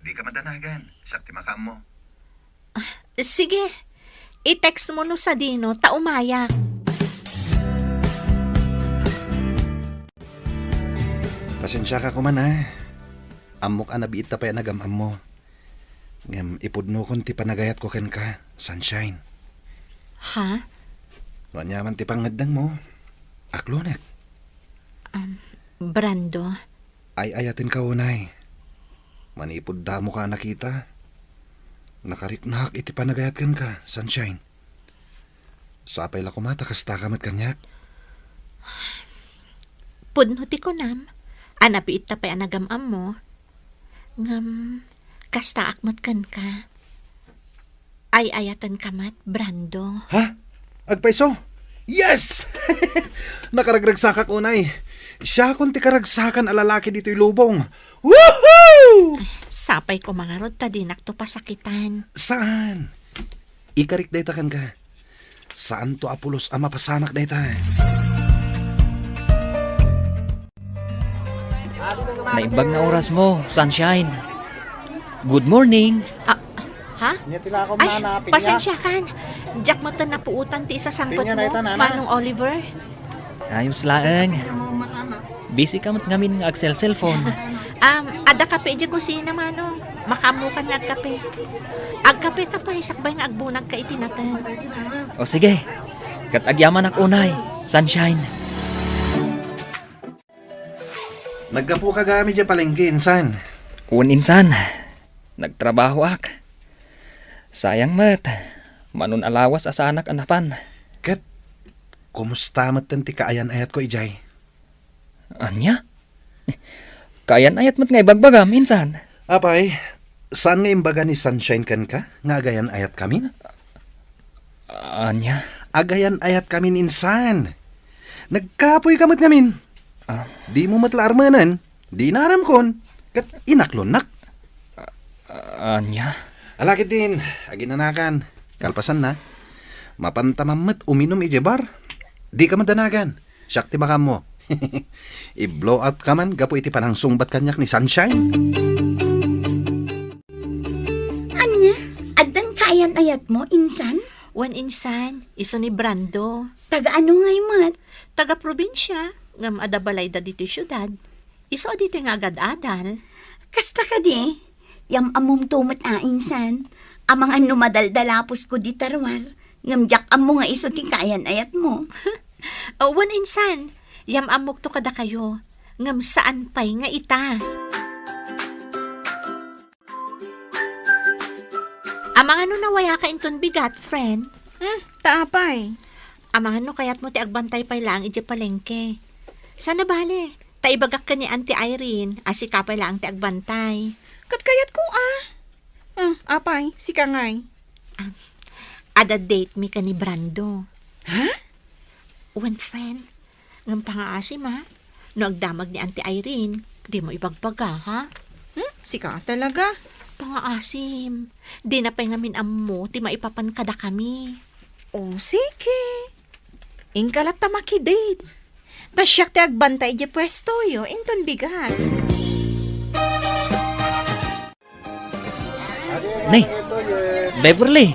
Dika madanagan, siak ti makaammo. Ah, sige. I-text mo no sadino, ta umayak. Pasensiaka koma, a. Ammok a nabiitta pay a nagam-ammo. Ngem ipudnokon ti panagayatko kenka, Sunshine. Ha? No aniaman ti pangngeddengmo, aklonek. Um, Brando. Ay-ayatenka unay. Manipud damoka a nakita, nakariknak iti panagayat kenka, Sunshine. Sapay la koma ta kastaka met kaniak. Pudno ti kunam, a nabiitta pay a nagam-ammo. Ngem, kastaak met kenka. Ay-ayatenka met, Brando. Ha? Agpayso? Yes! Nakaragragsakak unay. Siakon ti karagsakan a lalaki ditoy lubong. Woohoo! Sapay koma ngarud ta dinakto pasakitan. Saan? Ikarik dayta kenka. Saanto a pulos a mapasamak dayta. Naimbag nga orasmo, Sunshine. Good morning. Ah, ha? Nia ti lako, Ay, nana, pinya. Pasensiakan. Diak met napuotan ti isasangpetmo, Pinya na ita, nana. Manong Oliver. Ayos laeng. Busy ka met ngamin nga agselselpon. Um, adda kape idiay kusina, Manong. Makaammokan nga agkape. Agkapeka pay, sakbay nga agbunagka iti nateng. O sige, ket agyamanak unay, Sunshine. Naggapuka gayam idiay palengke, insan? Wen, insan. Nagtrabahoak. Sayang met, mano a lawas a saanak a napan. Ket, kumusta metten ti kaayan-ayatko idiay? Ania? Kaayan-ayat met nga ibagbagam, insan? Apay, saan nga imbaga ni Sunshine kenka nga agayan-ayatkamin? Ania? Agayan-ayatkamin, insan. Nagkapoyka met ngamin. Ah. Dimo met la armenen, di inaramkon, ket inaklonnak. Ah, ania? Ala ketdin, aginanakan. Kalpasanna, mapantam met uminum idiay bar. Dika madanagan. Siak ti makaammo. I-blow out ka man gapu iti panangsungbat kaniak ni Sunshine. Ania? Addan kaayan-ayatmo, insan? Wen, insan, isu ni Brando. Taga ano ngay met? Taga probinsia, ngem adda balayda ditoy siudad. Isu a ditoy nga agad-adal. Kasta kadi? Yam-ammomto met a, insan. Amangan no madaldalaposko dita ruar, ngem diak ammo nga isu ti kaayan-ayatmo. Wen, insan, yam-ammokto kadakayo, ngem saan pay nga ita. Amangan no nawayaka inton bigat, friend? Hmm, ta apay? Amangan no kayatmo ti agbantay pay laeng idiay palengke. Saan a bale, ta ibagak ken ni Auntie Irene a sika pay laeng ti agbantay. Ket kayatko a. Hmm, apay, sika ngay? Ah, adda date mi ken ni Brando. Ha? Wen, friend. Ngem pangaasim, a. No agdamag ni Auntie Irene, dimo ibagbaga, ha? Hmm? Sika talaga? Pangaasim. Dina pay ngamin ammo ti maipapan kadakami. O, sige. Inka latta makidate. Ta siak ti agbantay idiay puestoyo, inton bigat. Ne, Beverly,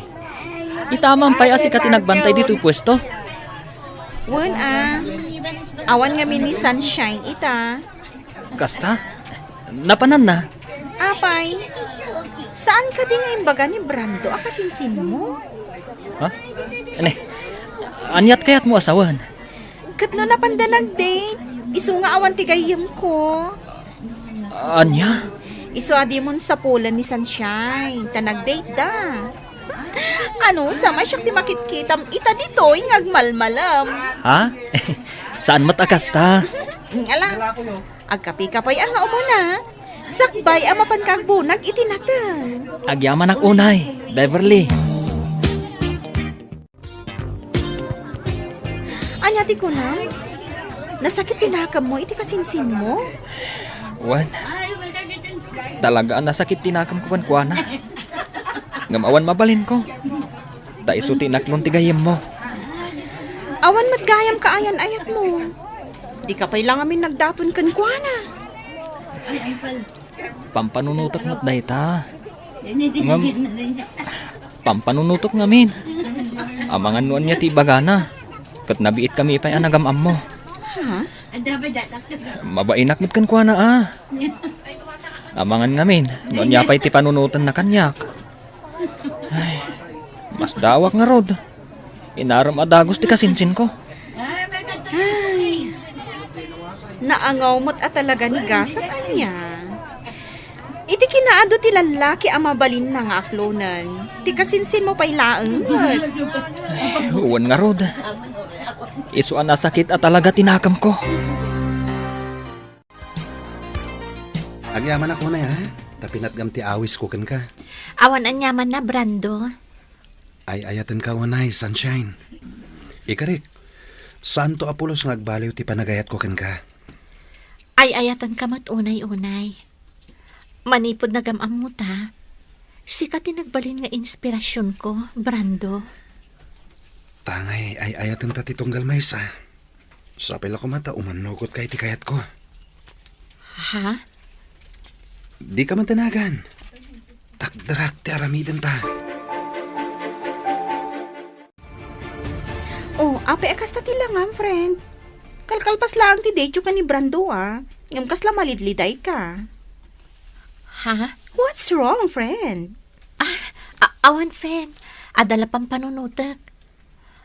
ita man pay a sika ti nagbantay ditoy puesto? Wen a, awan ngamin ni Sunshine ita. Kasta? Napananna? Apay, saan kadi nga imbaga ni Brando a kasinsinmo? Ha? Ne, aniat kayatmo a sawen? Ket no napanda nag-date, isu nga awan ti gayyemko. Ania? Isu a dimon sapulen ni Sunshine, ta nag-date da. Ano, sa may siak ti makitkitam ita ditoy nga agmalmalem. Ha? Saan met a kasta? Ala, agkape ka pay a nga umuna. Sakbay a mapanka agbunag iti nateng. Agyamanak unay, Beverly. Ania ti kunam? Nasakit ti nakemmo iti kasinsinmo? Wen, talaga a nasakit ti nakemko kenkuana. Ngem awan mabalinko. Ta isu ti inaklon ti gayyemmo. Awan met gayam kaayan-ayatmo. Dika pay la ngamin nagdaton kenkuana. Pampanunotek met dayta. Ngem, pampanunotek ngamin. Amangan no ania ti ibagana. Ket nabiitkami pay a nagam-ammo. Ha? Mabainak met kenkuana a. Amangan ngamin no ania pay ti panunotenna kaniak. Ay, masdaawak ngarud. Inarem a dagus ti kasinsinko. Ay, naangaw met a talaga ni gasat ania. Iti kinaadu ti lallaki a mabalinna nga aklonen, ti kasinsinmo pay laeng met. Wen ngarud, isu a nasakit a talaga ti nakemko. Agyamanak unay, ha? Ta pinatgam ti awisko kenka. Awan aniamanna, Brando. Ay-ayatenka unay, Sunshine. Ikarik, saanto a pulos nga agbaliw ti panagayatko kenka. Ay-ayatenka met unay-unay. Manipud nagam-ammota, sika ti nagbalin nga inspirasionko, Brando. Tangay ay-ayatenta ti tunggal maysa. Sapay la koma ta umannugotka iti kayatko. Ha? Dika man danagan. Takderak ti aramidenta. Oh, apay a kasta ti langam, friend? Kalkalpas laeng ti date-yo ken ni Brando, a. Ngem kasla malidlidayka. Ha? What's wrong, friend? Ah, a-, awan, friend. Adda la pampanunotek.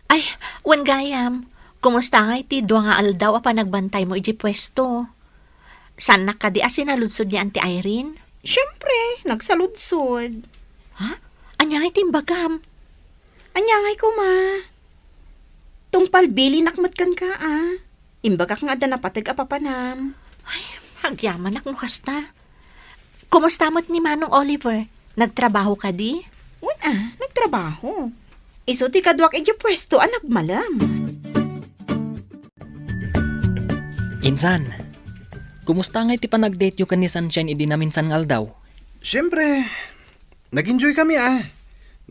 Ay, wen gayam, kumusta ngay ti dua nga aldaw a panagbantaymo idiay puesto? Saannak kadi a sinaludsod ni Auntie Irene? Siempre, nagsaludsod. Ha? Ania ngay ti imbagam? Ania ngay koma? Tungpal bilinak met kenka, a. Imbagak nga adda napateg a papanam. Ay, agyamanak no kasta. Kumusta met ni Manong Oliver? Nagtrabaho kadi? Wen a, nagtrabaho. Isu ti kaduak idiay puesto a nagmalem. Insan, kumusta ngay ti panagdate-yo ken ni Sunshine idi naminsan nga aldaw? Siempre, nag-enjoy kami, a.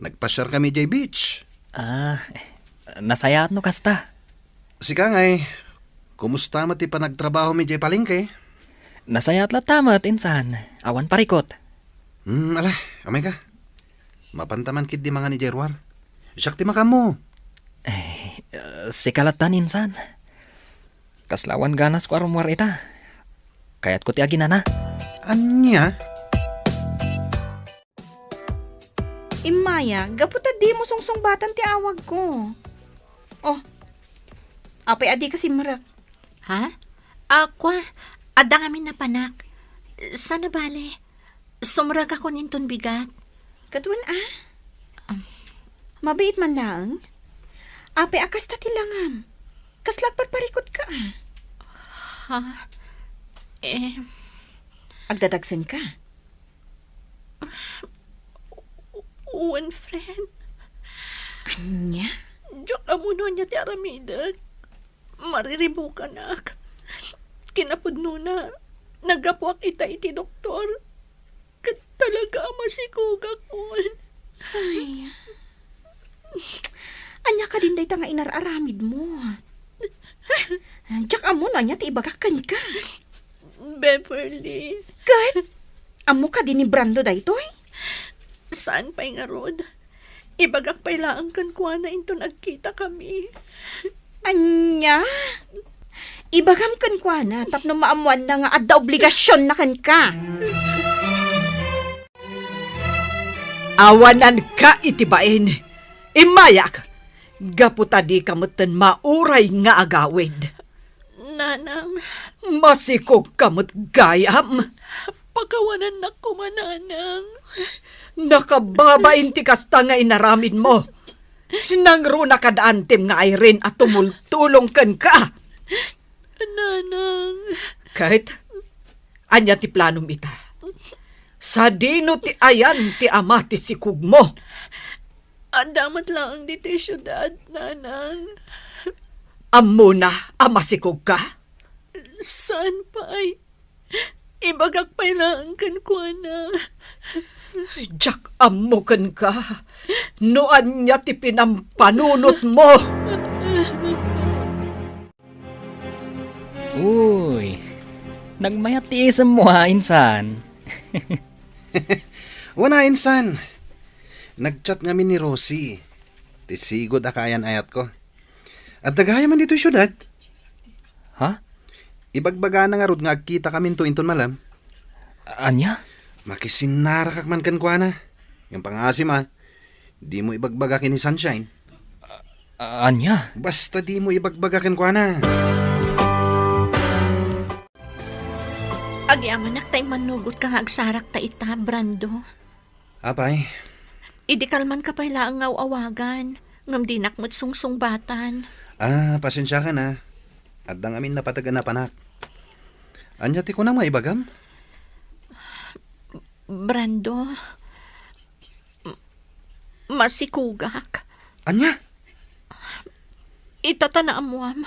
Nagpasiar kami idiay beach. Ah, nasayaat no kasta. Sika ngay, kumusta met ti panagtrabahomi idiay palengke? Nasayaat latta met, insan. Awan parikut. Hmm, ala, umayka. Mapanta man ketdi mangan idiay ruar. Siak ti makaammo. Eh, sika latta, insan. Kasla awan ganasko a rummuar ita. Kayatko ti aginana. Ania? Immaya, gapu ta dimo sungsungbatan ti awagko. Oh, apay a dika simrek? Ha? A, kua, adda ngamin napanak. Saan a bale? Sumrekakon inton bigat. Ket wen a? Am. Mabiit man laeng? Apay a kasta ti langam? Kasla agparparikutka a? Ha? Eh. Agdadagsenka? Wen, friend. Ania? Diak ammo no ania ti aramidek. Mariribukanak. Kinapudnona, naggapuak ita iti doktor. Ket talaga a masikogakon. Ay. Ania kadin dayta nga inar-aramidmo? Diak ammo no ania ti ibagak kenka. Beverly. Ket? Ammo kadi ni Brando daytoy? Saan pay ngarud? Ibagak pay laeng kenkuana inton agkitakami. Ania? Ibagam kenkuana tapno maammoanna nga adda obligasionna kenka. Awananka iti bain. Immayak, gapu ta dika metten mauray nga agawid. Nanang. Masikogka met gayam. Pakawanannak koma, Nanang. Nakababain ti kasta nga inaramidmo. Nangruna kad antim nga Irene a tumultulong kenka. Nanang. Ket, ania ti planom ita? Sadino ti ayan ti ama ti sikogmo? Adda met laeng ditoy siudad, Nanang. Ammona a masikogka? Saan pay. Ibagak pay laeng kenkuana. Diak ammo kenka no ania ti pinampanunotmo. Uy, nagmayat ti isemmo, ha, insan? Wen a, insan. Nag-chat ngamin ni Rosie, ti sigud a kaayan-ayatko. Adda gayamen ditoy siudad. Ha? Ibagbagana ngarud nga agkitakaminto inton malem. Ania? Makisinnarakak man kenkuana. Ngem pangngaasim a, dimo ibagbaga ken ni Sunshine. A-, ania? Basta dimo ibagbaga kenkuana. Agyamanak ta immannugotka nga agsarakta ita, Brando. Apay? Idi kalmanka pay laeng nga aw-awagan, ngem dinak met sungsungbatan. Ah, pasensiakan, ah. Adda ngamin napateg a napanak. Ania ti kunam nga ibagam? Brando, m-, masikugak. Ania? Ita ta naammoam,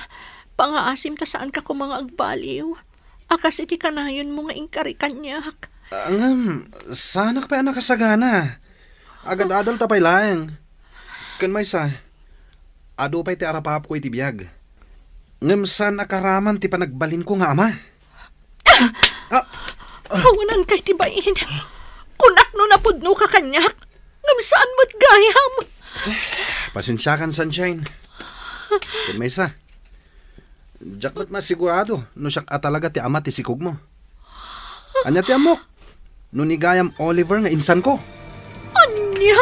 pangaasim ta saanka koma nga agbaliw. A kas iti kanayonmo nga inkari kaniak. Ah, ngem, saanak pay a nakasagana. Agad-adalta pay laeng. Ken maysa, adu pay ti arapaapko iti biag. Ngem saan a karaman ti panagbalinko nga ama. Ah! Awananka iti bain. Kunak no napudnoka kaniak, ngem saan met gayam. Pasensiakan, Sunshine. Ken maysa, diak met masigurado no siak a talaga ti ama ti sikogmo. Ania ti ammok? No ni gayam Oliver nga insanko? Ania?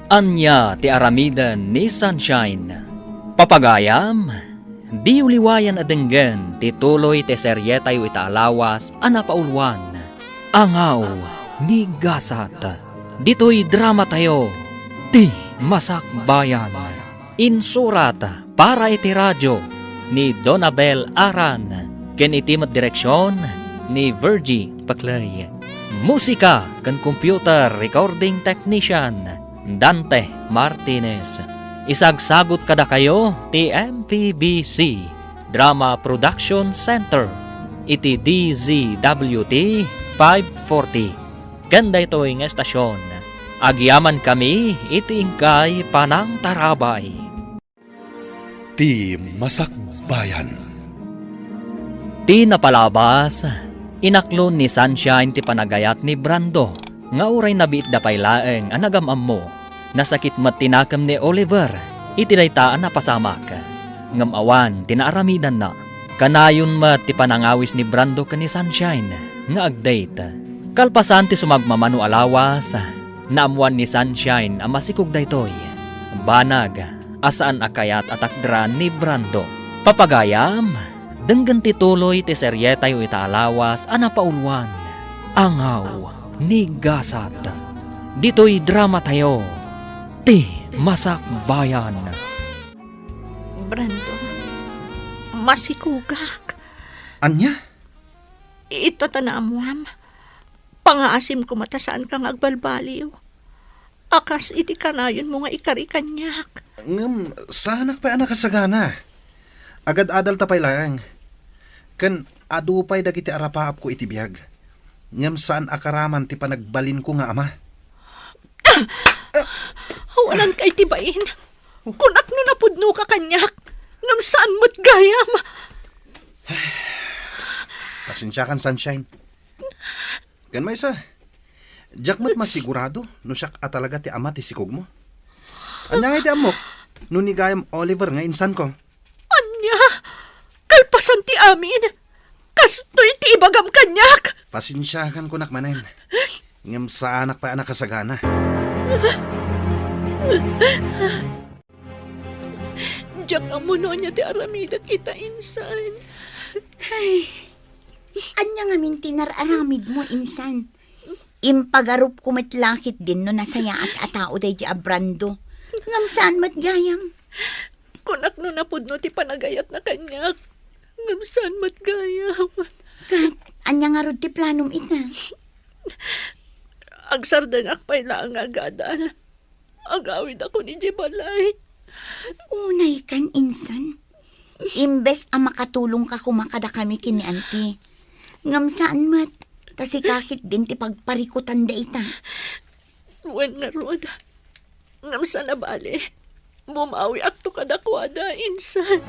Ania ti aramiden ni Sunshine? Papagayam, diyo liwayan a denggen ti tuloy ti serietayo ita a lawas a napauluan, Angaw ni Gasat. Ditoy dramatayo, Ti Masakbayan. Insurat para iti radio ni Donabel Aran, ken iti met direksion ni Virgie Paclay. Musika ken computer recording technician, Dante Martinez. Isagsagut kadakayo ti M P B C Drama Production Center iti D Z W T five forty. Ken daytoy nga estasion, agyamankami iti inkay panangtarabay. Ti Masakbayan. Ti napalabas, inaklon ni Sunshine ti panagayat ni Brando nga uray nabiitda pay laeng a nagam-ammo. Nasakit met ti nakem ni Oliver iti dayta a napasamak, ngem awan ti naaramidanna. Kanayon met ti panangawis ni Brando ken ni Sunshine nga ag-date. Kalpasan ti sumagmamano a lawas, naammoan ni Sunshine a masikog daytoy. Banag a saan a kayat a takderan ni Brando. Papagayam, denggen ti tuloy ti serietayo ita a lawas a napauluan, Angaw ni Gasat. Ditoy dramatayo, Ti Masakbayan. Brando, masikugak. Ania? Ita ta naammoam, pangaasim koma ta saanka nga agbalbaliw. A kas iti kanayonmo nga ikari kaniak. Ngem, saanak pay a nakasagana. Agad-adalta pay laeng. Ken adu pay dagiti arapaapko iti biag. Ngem saan a karaman ti panagbalinko nga ama. Awananka iti bain. Kunak no napudnoka kaniak, ngem saan met gayam. Pasensiakan, Sunshine. Ken maysa, diak met masigurado no siak a talaga ti ama ti sikogmo. Ania ngay ti ammok no ni gayam Oliver nga insanko? Ania? Kalpasan ti amin, kastoy ti ibagam kaniak. Pasensiakan kunak manen. Ngem saanak pay a nakasagana. Diak ammo no ania ti aramidek ita, insan. Ay, ania ngamin ti nar-aramidmo, insan? Impagarupko met la ketdin no nasayaat a tao daydi a Brando. Ngem saan met gayam. Kunak no napudno ti panagayatna kaniak. Ngem saan met gayam. Ket, ania ngarud ti planom ita? Agsardengak pay laeng nga agadal. Agawidakon idiay balay. Unaykan, insan. Imbes a makatulongka koma kadakami ken ni Auntie, ngem saan met, ta sika ketdin ti pagparikutan dayta. Wen ngarud, ngem saan a bale, bumawiakto kadakuada, insan.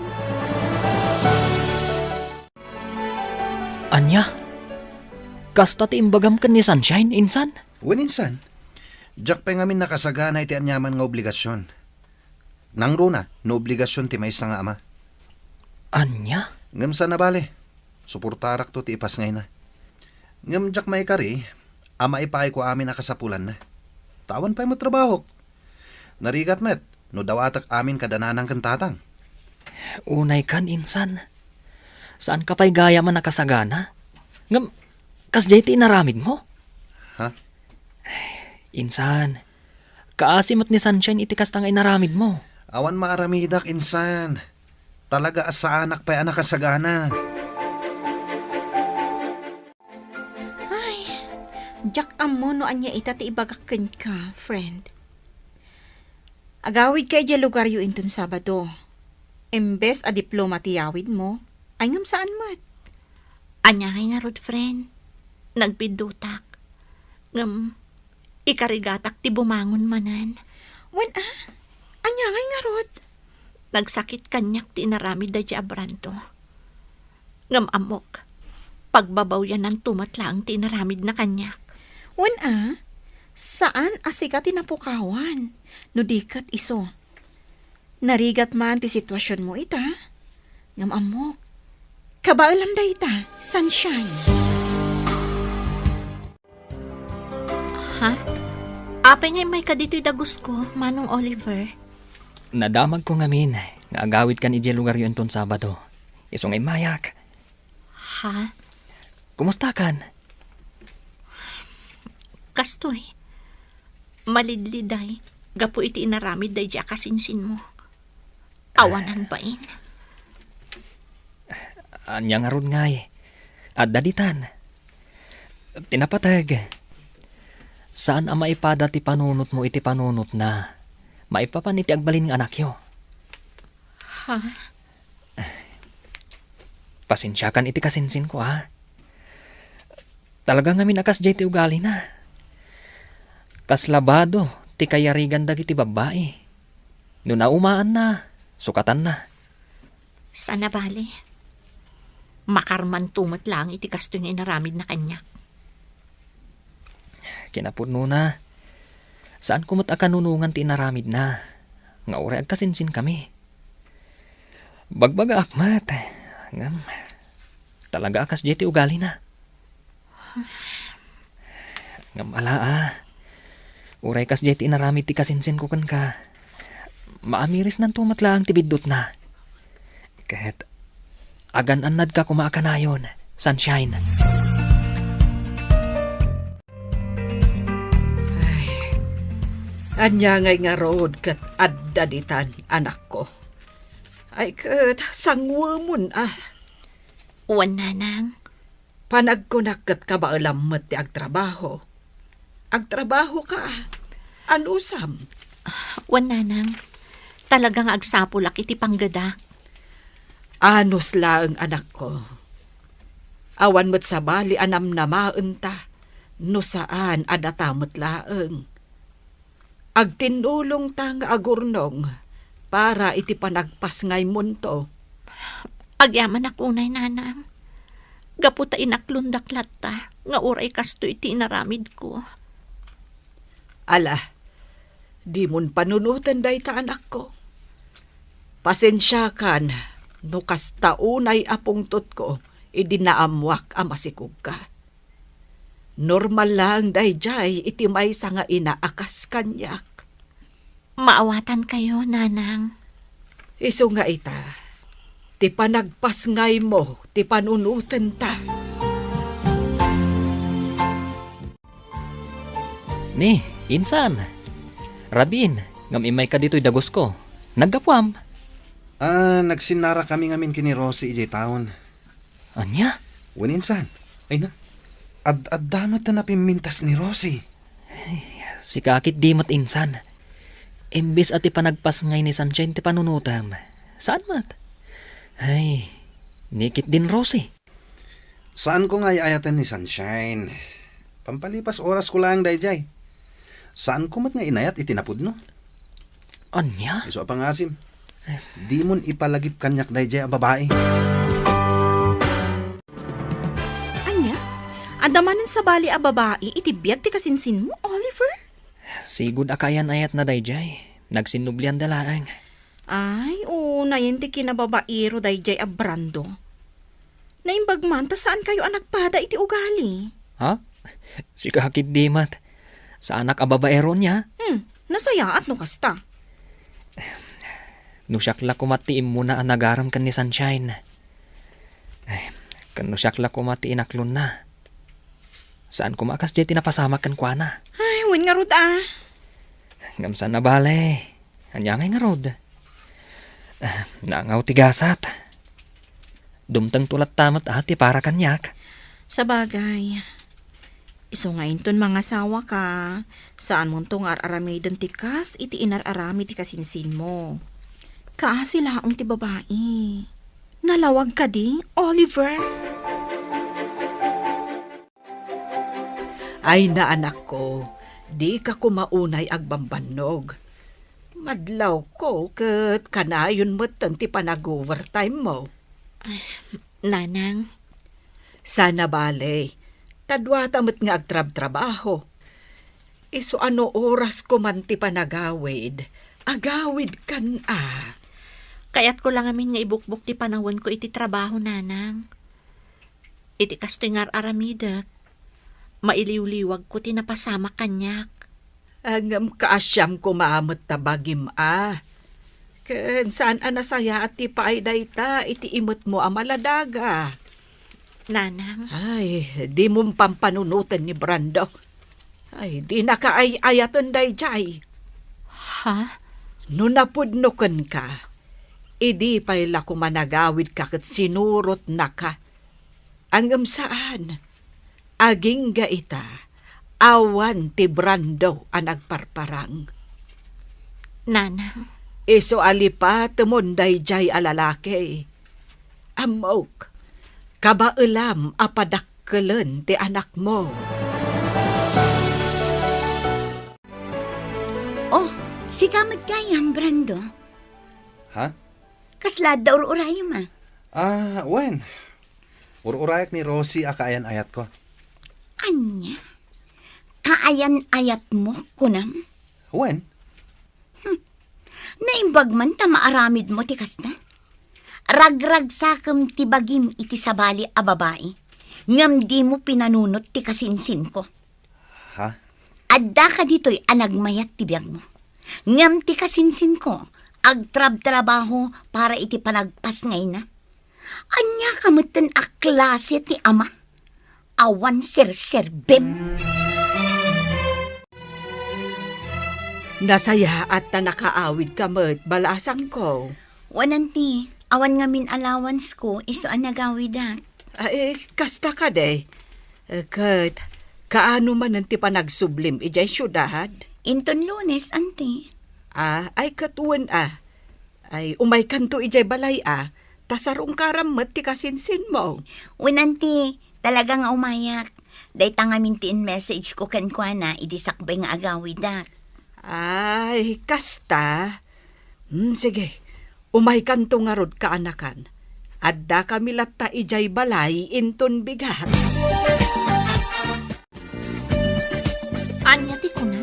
Ania? Kasta ti imbagam ken ni Sunshine, insan? Wen, insan. Diak pay ngamin nakasagana iti aniaman nga obligasion. Nangruna no obligasion ti maysa nga ama. Ania? Ngem saan a bale, suportarakto ti ipasngayna. Ngem diak maikari a maipaayko amin a kasapulanna. Ta awan pay met trabahok. Narigat met no dawatek amin kada nanang ken tatang. Unay kan, insan. Saanka pay gayam a nakasagana? Ngem, kasdiay ti inaramidmo? Ha? Insan, kaasi met ni Sunshine iti kasta nga inaramidmo. Awan maaramidak, insan. Talaga a saanak pay a nakasagana. Ay, diak ammo no ania ita ti ibagak kenka, friend. Agawidka idiay lugaryo inton Sabado. Imbes a diploma ti yawidmo, ay ngem saan met. Ania ngay ngarud, friend? Nagbiddutak. Ngem, ikarigatak ti bumangon manen. Wen a? Ania ngay ngarud? Nagsakit kaniak ti inaramid daydiay a Brando. Ngem ammok, pagbabawyananto met laeng ti inaramidna kaniak. Wen a, saan a sika ti napukawan, no di ket isu. Narigat man ti situasionmo ita, ngem ammok, kabaelam dayta, Sunshine. Ha? Apay nga immayka ditoy dagusko, Manong Oliver? Nadamagko ngamin nga agawidkan idiay lugaryo inton Sabado. Isu nga immayak. Ha? Kumustakan? Kastoy, malidliday gapu iti inaramid daydiay a kasinsinmo. Awanan bain. Ania ngarud ngay? Adda ditan. Ti napateg, saan a maipada ti panunotmo iti panunotna maipapan iti agbalin nga anakyo. Ha? Pasensiakan iti kasinsinko, a. Talaga ngamin a kasdiay ti ugalina. Kas labado ti kayarigan dagiti babbai. No naumaanna, sukatanna. Saan a bale. Makarmanto met laeng iti kastoy nga inaramidna kaniak. Kinapudnona, saanko met a kanunongan ti inaramidna, nga uray agkasinsinkami. Bagbagaak met, ngem talaga a kasdiay ti ugalina. Ngem ala a, uray kasdiay ti inaramid ti kasinsinko kenka, maamirisnanto met laeng ti biddutna. Ket agan-annadka koma a kanayon, Sunshine. Ay, ania ngay ngarud ket adda ditan, anakko? Ay ket, sanguemon a. Wen, nanang. Panagkunak ket kabaelam met ti agtrabaho. Agtrabahoka. Anusam? Wen, nanang. Talaga nga agsapulak iti panggedak. Anus laeng, anakko. Awan met sabali a namnamaenta no saan a data met laeng. Agtinnulongta nga agurnong para iti panagpasngaymonto. Agyamanak unay, nanang. Gapu ta inaklondak latta nga uray kastoy ti inaramidko. Ala, dimon panunoten dayta, anakko. Pasensiakan no kasta unay a pungtotko idi naammoak a masikogka. Normal laeng daydiay iti maysa nga ina a kas kaniak. Maawatankayo, nanang. Isu nga ita, ti panagpasngaymo ti panunotenta. Ni, insan. Rabiin, ngem immayka ditoy dagusko. Naggapuam? Ah, nagsinnarakami ngamin ken ni Rosie idiay town. Ania? Wen, insan. Ay na, ad-adda met ta napimmintas ni Rosie. Ay, sika ketdi met, insan. Imbes a ti panagpasngay ni Sunshine ti panunotem, saan met? Ay, ni ketdin Rosie. Saanko nga ay-ayaten ni Sunshine. Pampalipas orasko laeng daydiay. Saanko met nga inayat iti napudno. Ania? Isu a pangasim. Dimon ipalagip kaniak daydiay a babai. Ania? Adda manen sabali a babai iti biag ti kasinsinmo, Oliver? Sigud a kaayan-ayatna daydiay. Nagsinnublianda laeng. Ay, unayen ti kinababairo daydiay a Brando. Naimbag man ta saankayo a nagpada iti ugali. Ha? Sika ketdi met. Saanak a babaero nia? Hmm, nasayaat no kasta. No siak la koma ti immuna a nagarem ken ni Sunshine. Ay, ken no siak la koma ti inaklonna. Saan koma a kasdiay ti napasamak kenkuana. Ay, wen ngarud a. Ngem saan a bale. Ania ngay ngarud? Ah, nangaw ti gasat. Dumtengto latta met a ti para kaniak. Sabagay. Isu nga inton mangasawaka, saanmonto nga ar-aramiden ti kas iti inar-aramid ti kasinsinmo. Kaasi laeng ti babai. Nalawag kadi, Oliver? Ay, naanakko, dika koma unay agbambannog. Madlawko ket kanayon metten ti panag-overtime mo. Ay, Nanang. Saan a bale, ta duata met nga agtrabtrabaho. Isu a no oras ko man ti panagawid, agawidkan a. Kayatko la ngamin nga ibukbok ti panawenko iti trabaho, Nanang. Iti kastoy nga ar-aramidek, mailiwliwagko ti napasamak kaniak. Ngem kaasiam koma met ta bagim a. Ken saan a nasayaat ti paay dayta iti imetmo a maladaga. Nanang. Ay, dimon pampanunoten ni Brando. Ay, dinaka ay-ayaten daydiay. Ha? No napudno kenka, idi pay la koma nagawidka ket sinurotnaka. Ngem saan. Agingga ita, awan ti Brando a nagparparang. Nanang. Isu a lipatemon daydiay a lalaki. Ammok, kabaelam a padakkelen ti anakmo. Oh, sika met gayam, Brando. Ha? Kasla adda ur-urayem a? Ah, wen. Ur-urayak ni Rosie a kaayan-ayatko. Ania? Kaayan-ayatmo, kunam? Wen. Hmm. Naimbag man ta maaramidmo ti kasta? Ragragsakem ti bagim iti sabali a babai, ngem dimo pinanunot ti kasinsinko. Ha? Addaka ditoy a nagmayat ti biagmo. Ngem ti kasinsinko, agtrabtrabaho para iti panagpasngayna. Ania ka metten a klase ti ama? Awan serserbim. Nasayaat ta nakaawidka met, balasangko. Wen, auntie, awan ngamin allowance ko, isu a nagawidak. Ay, kasta kadi. Eh, ket, kaano manen ti panagsublim idiay siudad? Inton Lunes, auntie. Ah, ay, ket wen a. Ay, umaykanto idiay balay a, ta sarungkaram met ti kasinsinmo. Wen, auntie, talaga nga umayak. Dayta ngamin ti in-message ko kenkuana idi sakbay nga agawidak. Ay, kasta? Hmm, sige. Umaykanto ngarud, kaanakan. Addakami latta idiay balay inton bigat. Ania ti kuna?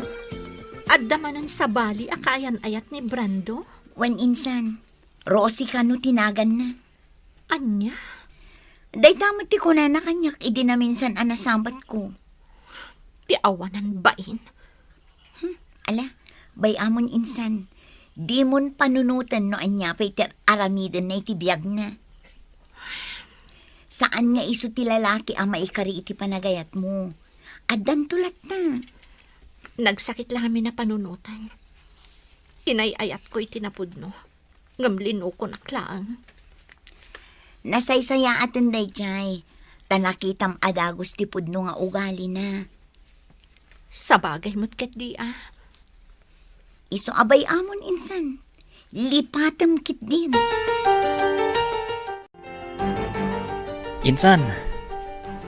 Adda manen sabali a kaayan-ayat ni Brando? Wen, insan. Rosie kano ti naganna. Ania? Dayta met ti kunana kaniak idi naminsan a nasabatko. Ti awanan bain. Hmm, ala, bay-amon insan. Dimon panunoten no ania pay ti ar-aramidenna iti biagna. Saan nga isu ti lalaki a maikari iti panagayatmo. Addanto latta. Nagsakit la ngamin a panunoten. Inay-ayatko iti napudno. Ngem linukonak laeng. Nasaysayaaten daydiay, ta nakitam a dagus ti pudno nga ugalina. Sabagay met ketdi a. Isu a bay-amon insan, lipatem ketdin. Insan,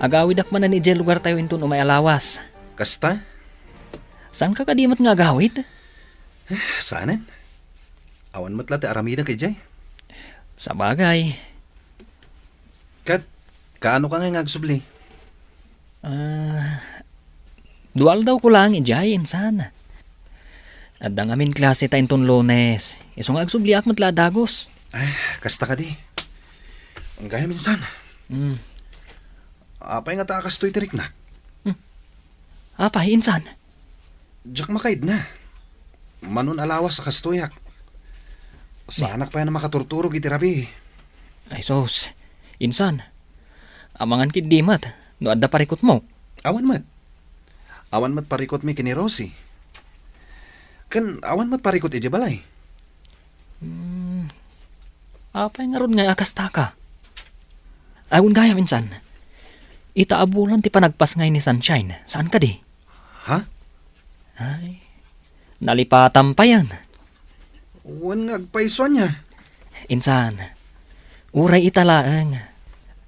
agawidak manen idiay lugartayo inton umay a lawas. Kasta? Saanka kadi met nga agawid? Eh, saanen. Awan met la ti aramidek idiay. Sabagay. Ket, kaano ka ngay nga agsubli? Ah, dua aldawko laeng idiay, insan. Adda ngamin klase ta inton Lunes. Isu nga agsubliak met la a dagus. Ay, kasta kadi. Gayam, insan. Hmm. Apay ngata a kastoy ti riknak? Hmm. Apay, insan? Diak makaidna. Manon a lawas a kastoyak. Saanak pay a makaturturog iti rabii. Ay sus, insan, amangan ketdi met no adda parikutmo. Awan met. Awan met parikutmi ken ni Rosie. Ken awan met parikut idiay balay. Hmm, apay ngarud ngay a kastaka? Ay, wen gayam, insan. Ita a bulan ti panagpasngay ni Sunshine, saan kadi? Ha? Ay, nalipatam payen. Wen nga agpayso ania? Insan, uray ita laeng.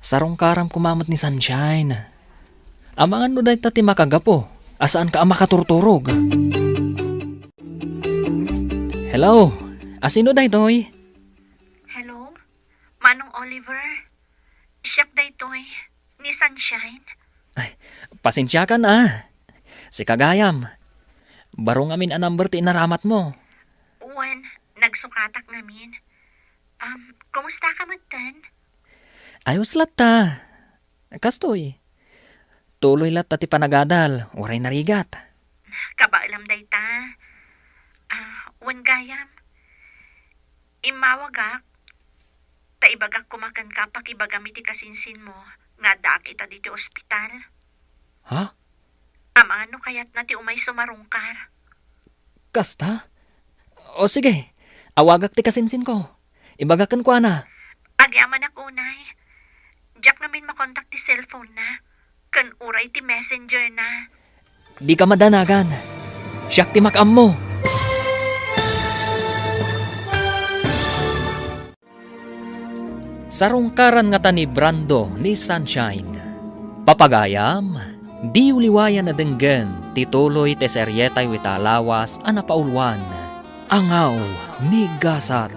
Sarungkaram koma met ni Sunshine. Amangan no dayta ti makagapu a saanka a makaturturog. Hello, asino daytoy? Hello, Manong Oliver. Siak daytoy, ni Sunshine. Ay, pasensiakan a. Sika gayam. Baro ngamin a number ti inaramatmo. Wen, nagsukatak ngamin. Um, kumusta ka metten? Ayos latta. Kastoy. Tuloy latta ti panagadal, uray narigat. Kabaelam dayta. Ah, wen gayam. Immawagak, ta ibagak koma kenka pakibagam iti kasinsinmo nga addaak ita ditoy ospital. Ha? Amangan no kayatna ti umay sumarungkar. Kasta? O sige, awagak ti kasinsinko. Ibagak kenkuana. Agyamanak unay. Diak ngamin makontak ti cellphone na, ken uray ti messenger na. Dika madanagan. Siak ti makaammo. Sarungkaran ngata ni Brando ni Sunshine. Papagayam, diyo liwayan a denggen ti tuloy ti serietayo ita a lawas a napauluan, Angaw ni Gasat.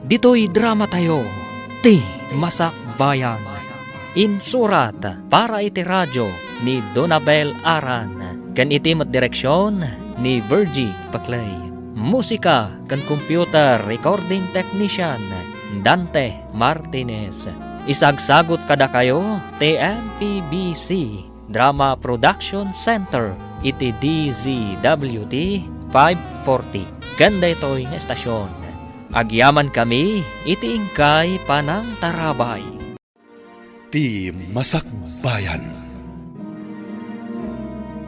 Ditoy dramatayo, Ti Masakbayan. Insurat para iti radio ni Donabel Aran, ken iti met direksion ni Virgie Paclay. Musika ken computer recording technician, Dante Martinez. Isagsagut kadakayo ti M P B C Drama Production Center iti D Z W T five forty. Ken daytoy nga estasion, agyamankami iti inkay panangtarabay. Ti Masakbayan.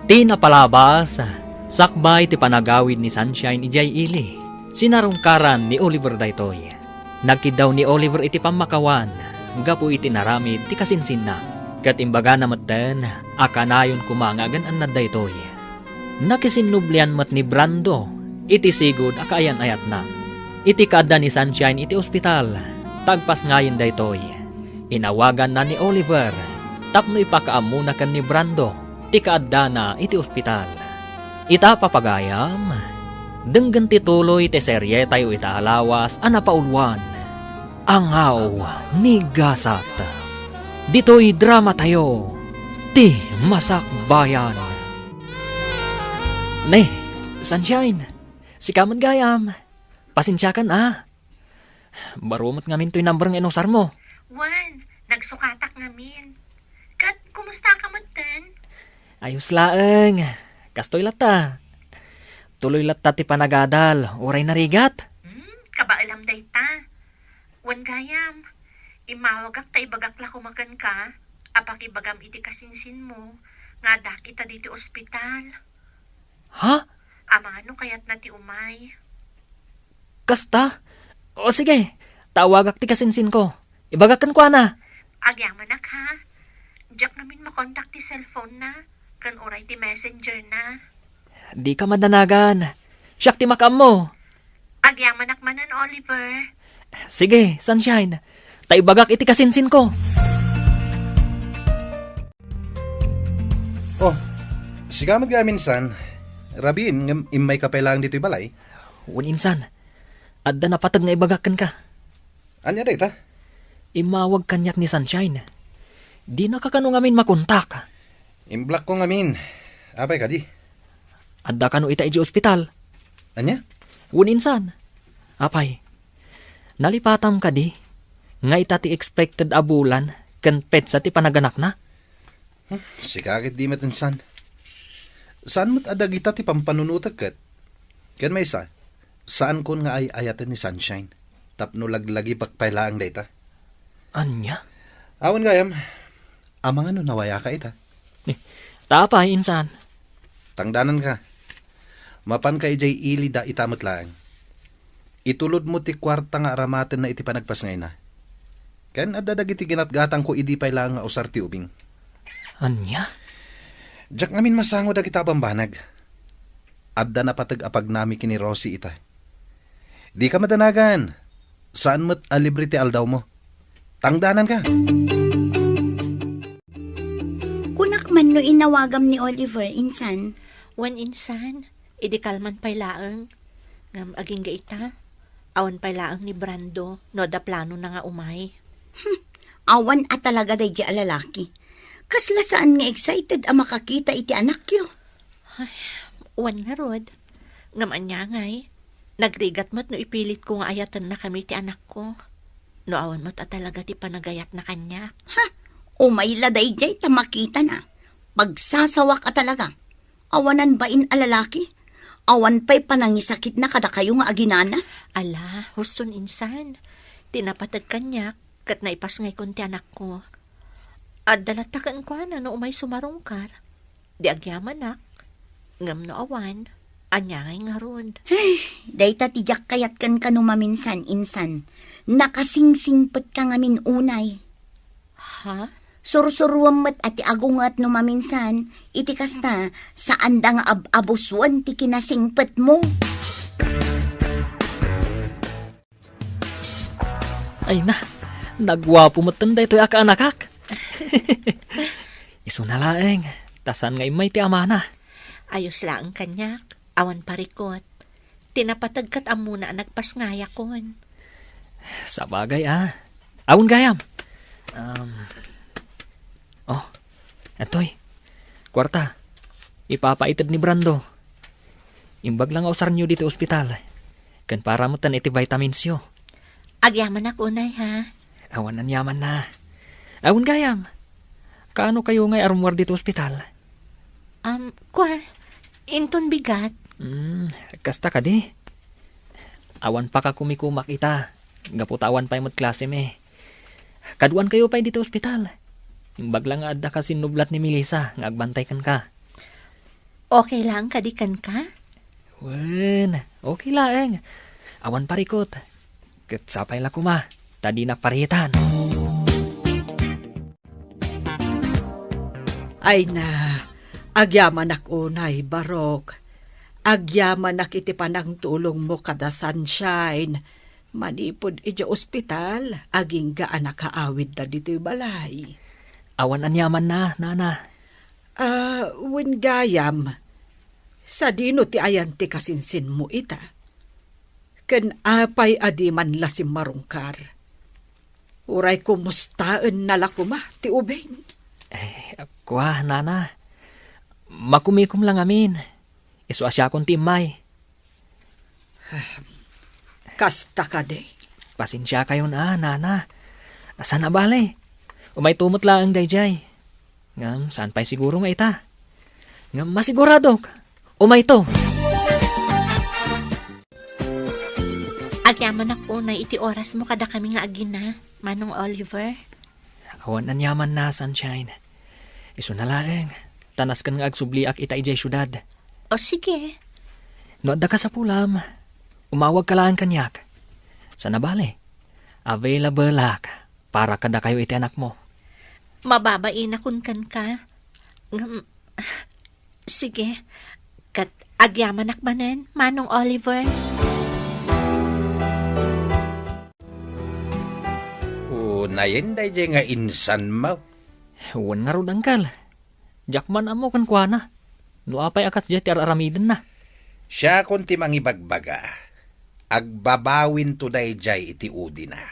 Ti napalabas, sakbay ti panagawid ni Sunshine idiay ili, sinarungkaran ni Oliver daytoy. Nagkiddaw ni Oliver iti pammakawan gapu iti naramid ti kasinsinna, ket imbagana metten a kanayon koma nga agan-annad daytoy. Nakisinnublian met ni Brando iti sigud a kaayan-ayatna. Iti kaadda ni Sunshine iti ospital, ta agpasngayen daytoy, inawaganna ni Oliver tapno ipakaammona ken ni Brando ti kaaddana iti ospital. Ita, papagayam, denggen ti tuloy ti serietayo ita a lawas a napauluan, Angaw ni Gasat. Ditoy dramatayo, Ti Masakbayan. Ne, Sunshine, sika met gayam. Pasensiakan a. Baro met ngamin toy number nga inusarmo. Wen, nagsukatak ngamin. Ket kumusta ka metten? Ayos laeng. Kastoy latta. Tuloy latta ti panagadal, uray narigat. Hmm, kabaelam dayta. Wen gayam, immawagak ta ibagak la koma kenka a pakibagam iti kasinsinmo nga addaak ita ditoy ospital. Ha? Amangan no kayatna ti umay. Kasta? O sige, ta awagak ti kasinsinko. Ibagak kenkuana. Agyamanak, ha? Diak ngamin makontak ti cellphone na, ken uray ti messenger na. Dika madanagan. Siak ti makaammo. Agyamanak manen, Oliver. Sige, Sunshine. Ta ibagak iti kasinsinko. Oh, sika met gayam, insan. Rabiin ngem immayka pay laeng ditoy balay. Wen, insan. Adda napateg nga ibagak kenka. Ania dayta? Immawag kaniak ni Sunshine. Dinaka kano ngamin makontak. Imblockko ngamin. Apay kadi? Adda kano ita idiay ospital. Ania? Wen, insan. Apay, nalipatam kadi nga ita ti expected a bulan ken petsa ti panaganakna? Hmm, sika ket di met, insan. Saan met a dagita ti pampanunotek ket? Ken maysa, saankon nga ay-ayaten ni Sunshine. tapno laglagipek pay laeng dayta. Ania? Awan gayam, amangan no nawayaka ita. Eh, ta apay, insan? Tangdananka. Mapanka idiay ili da ita met laeng. Itulodmo ti kuarta nga aramatenna iti panagpasngayna. Ken adda dagiti ginatgatangko idi pay laeng nga usar ti ubing. Ania? Diak ngamin masango dagita a bambanag. Adda napateg a pagnami ken ni Rosie ita. Dika madanagan. Saan met a libre ti aldawmo. Tangdananka. Kunak man no inawagam ni Oliver, insan. Wen, insan, idi kalman pay laeng. Ngem agingga ita, awan pay laeng ni Brando no adda planona nga umay. Hmm, awan a talaga daydi a lalaki. Kasla saan nga excited a makakita iti anakyo. Ay, wen ngarud. Ngem ania ngay, nagrigat met no ipilitko nga ayatennakami ti anakko. No awan met a talaga ti panagayatna kaniak. Ha? Umay la daydiay ta makitana. Pagsasawak a talaga. Awanan bain a lalaki. Awan pay panangisakitna kadakayo nga aginana. Ala, huston insan. Ti napateg kaniak, ket naipasngaykon ti anakko. Adda latta kenkuana no umay sumarungkar. Di agyamanak, ngem no awan, ania ngay ngarud? Ay, dayta ti diak kayat kenka no maminsan, insan. Nakasingsingpetka ngamin unay. Ha? Sursuruem met a ti agunget no maminsan, iti kasta, saanda nga ab-abusuen ti kinasingpetmo. Ay na, naguapo metten daytoy a kaanakak. Isuna laeng, ta saan nga immay ti amana. Ayos laeng kaniak, awan parikot. Ti napateg ket ammona a nagpasngayakon. Sabagay a. Awan gayam. Um, oh, atoy. Kuarta. Ipapaited ni Brando. Imbag la nga usarnyo ditoy ospital. Ken para metten iti vitaminsyo. Agyamanak unay, ha? Awan aniamanna. Awan gayam. Kaano kayo ngay a rummuar ditoy ospital? Um, kua, inton bigat. Hmm, kasta kadi. Awan pakakumikumak ita. Gapu ta awan pay met klasemi. Kaduan kayo pay ditoy ospital. Imbag la nga adda ka sinnublat ni Melissa nga agbantay kenka. Okay laeng kadi kenka? Wen, okay laeng. Awan parikot. Ket sapay la koma, ta dinak paritan. Ay na, agyamanak unay, Barok. Agyamanak iti panangtulongmo kada Sunshine. Manipud idiay ospital, agingga a nakaawidda ditoy balay. Awan aniamanna, Nana. Ah, wen gayam, sadino ti ayan ti kasinsinmo ita? Ken apay a di man la simmarungkar? Uray kumustaenna la koma ti ubing? Eh, kua, Nana. Makumikom la ngamin. Isu a siakon ti immay. Kasta kadi. Pasensiakayon a, Nana. Saan a bale. Umayto met laeng daydiay. Ngem saan pay siguro nga ita. Ngem masiguradok, umayto. Agyamanak unay iti orasmo kadakami nga agina, Manong Oliver. Awan aniamanna, Sunshine. Isuna laeng, ta nasken nga agsubliak ita idiay siudad. O, sige. No adda kasapulam, umawagka laeng kaniak. Saan a bale, available-ak para kadakayo iti anakmo. Mababainakon kenka. Ngem, sige. Ket agyamanak manen, Manong Oliver. Unayen daydiay nga insanmo. Wen ngarud, Uncle. Diak man ammo kenkuana no apay a kasdiay ti ar-aramidenna. Siakon ti mangibagbaga. Agbabawinto daydiay iti udina.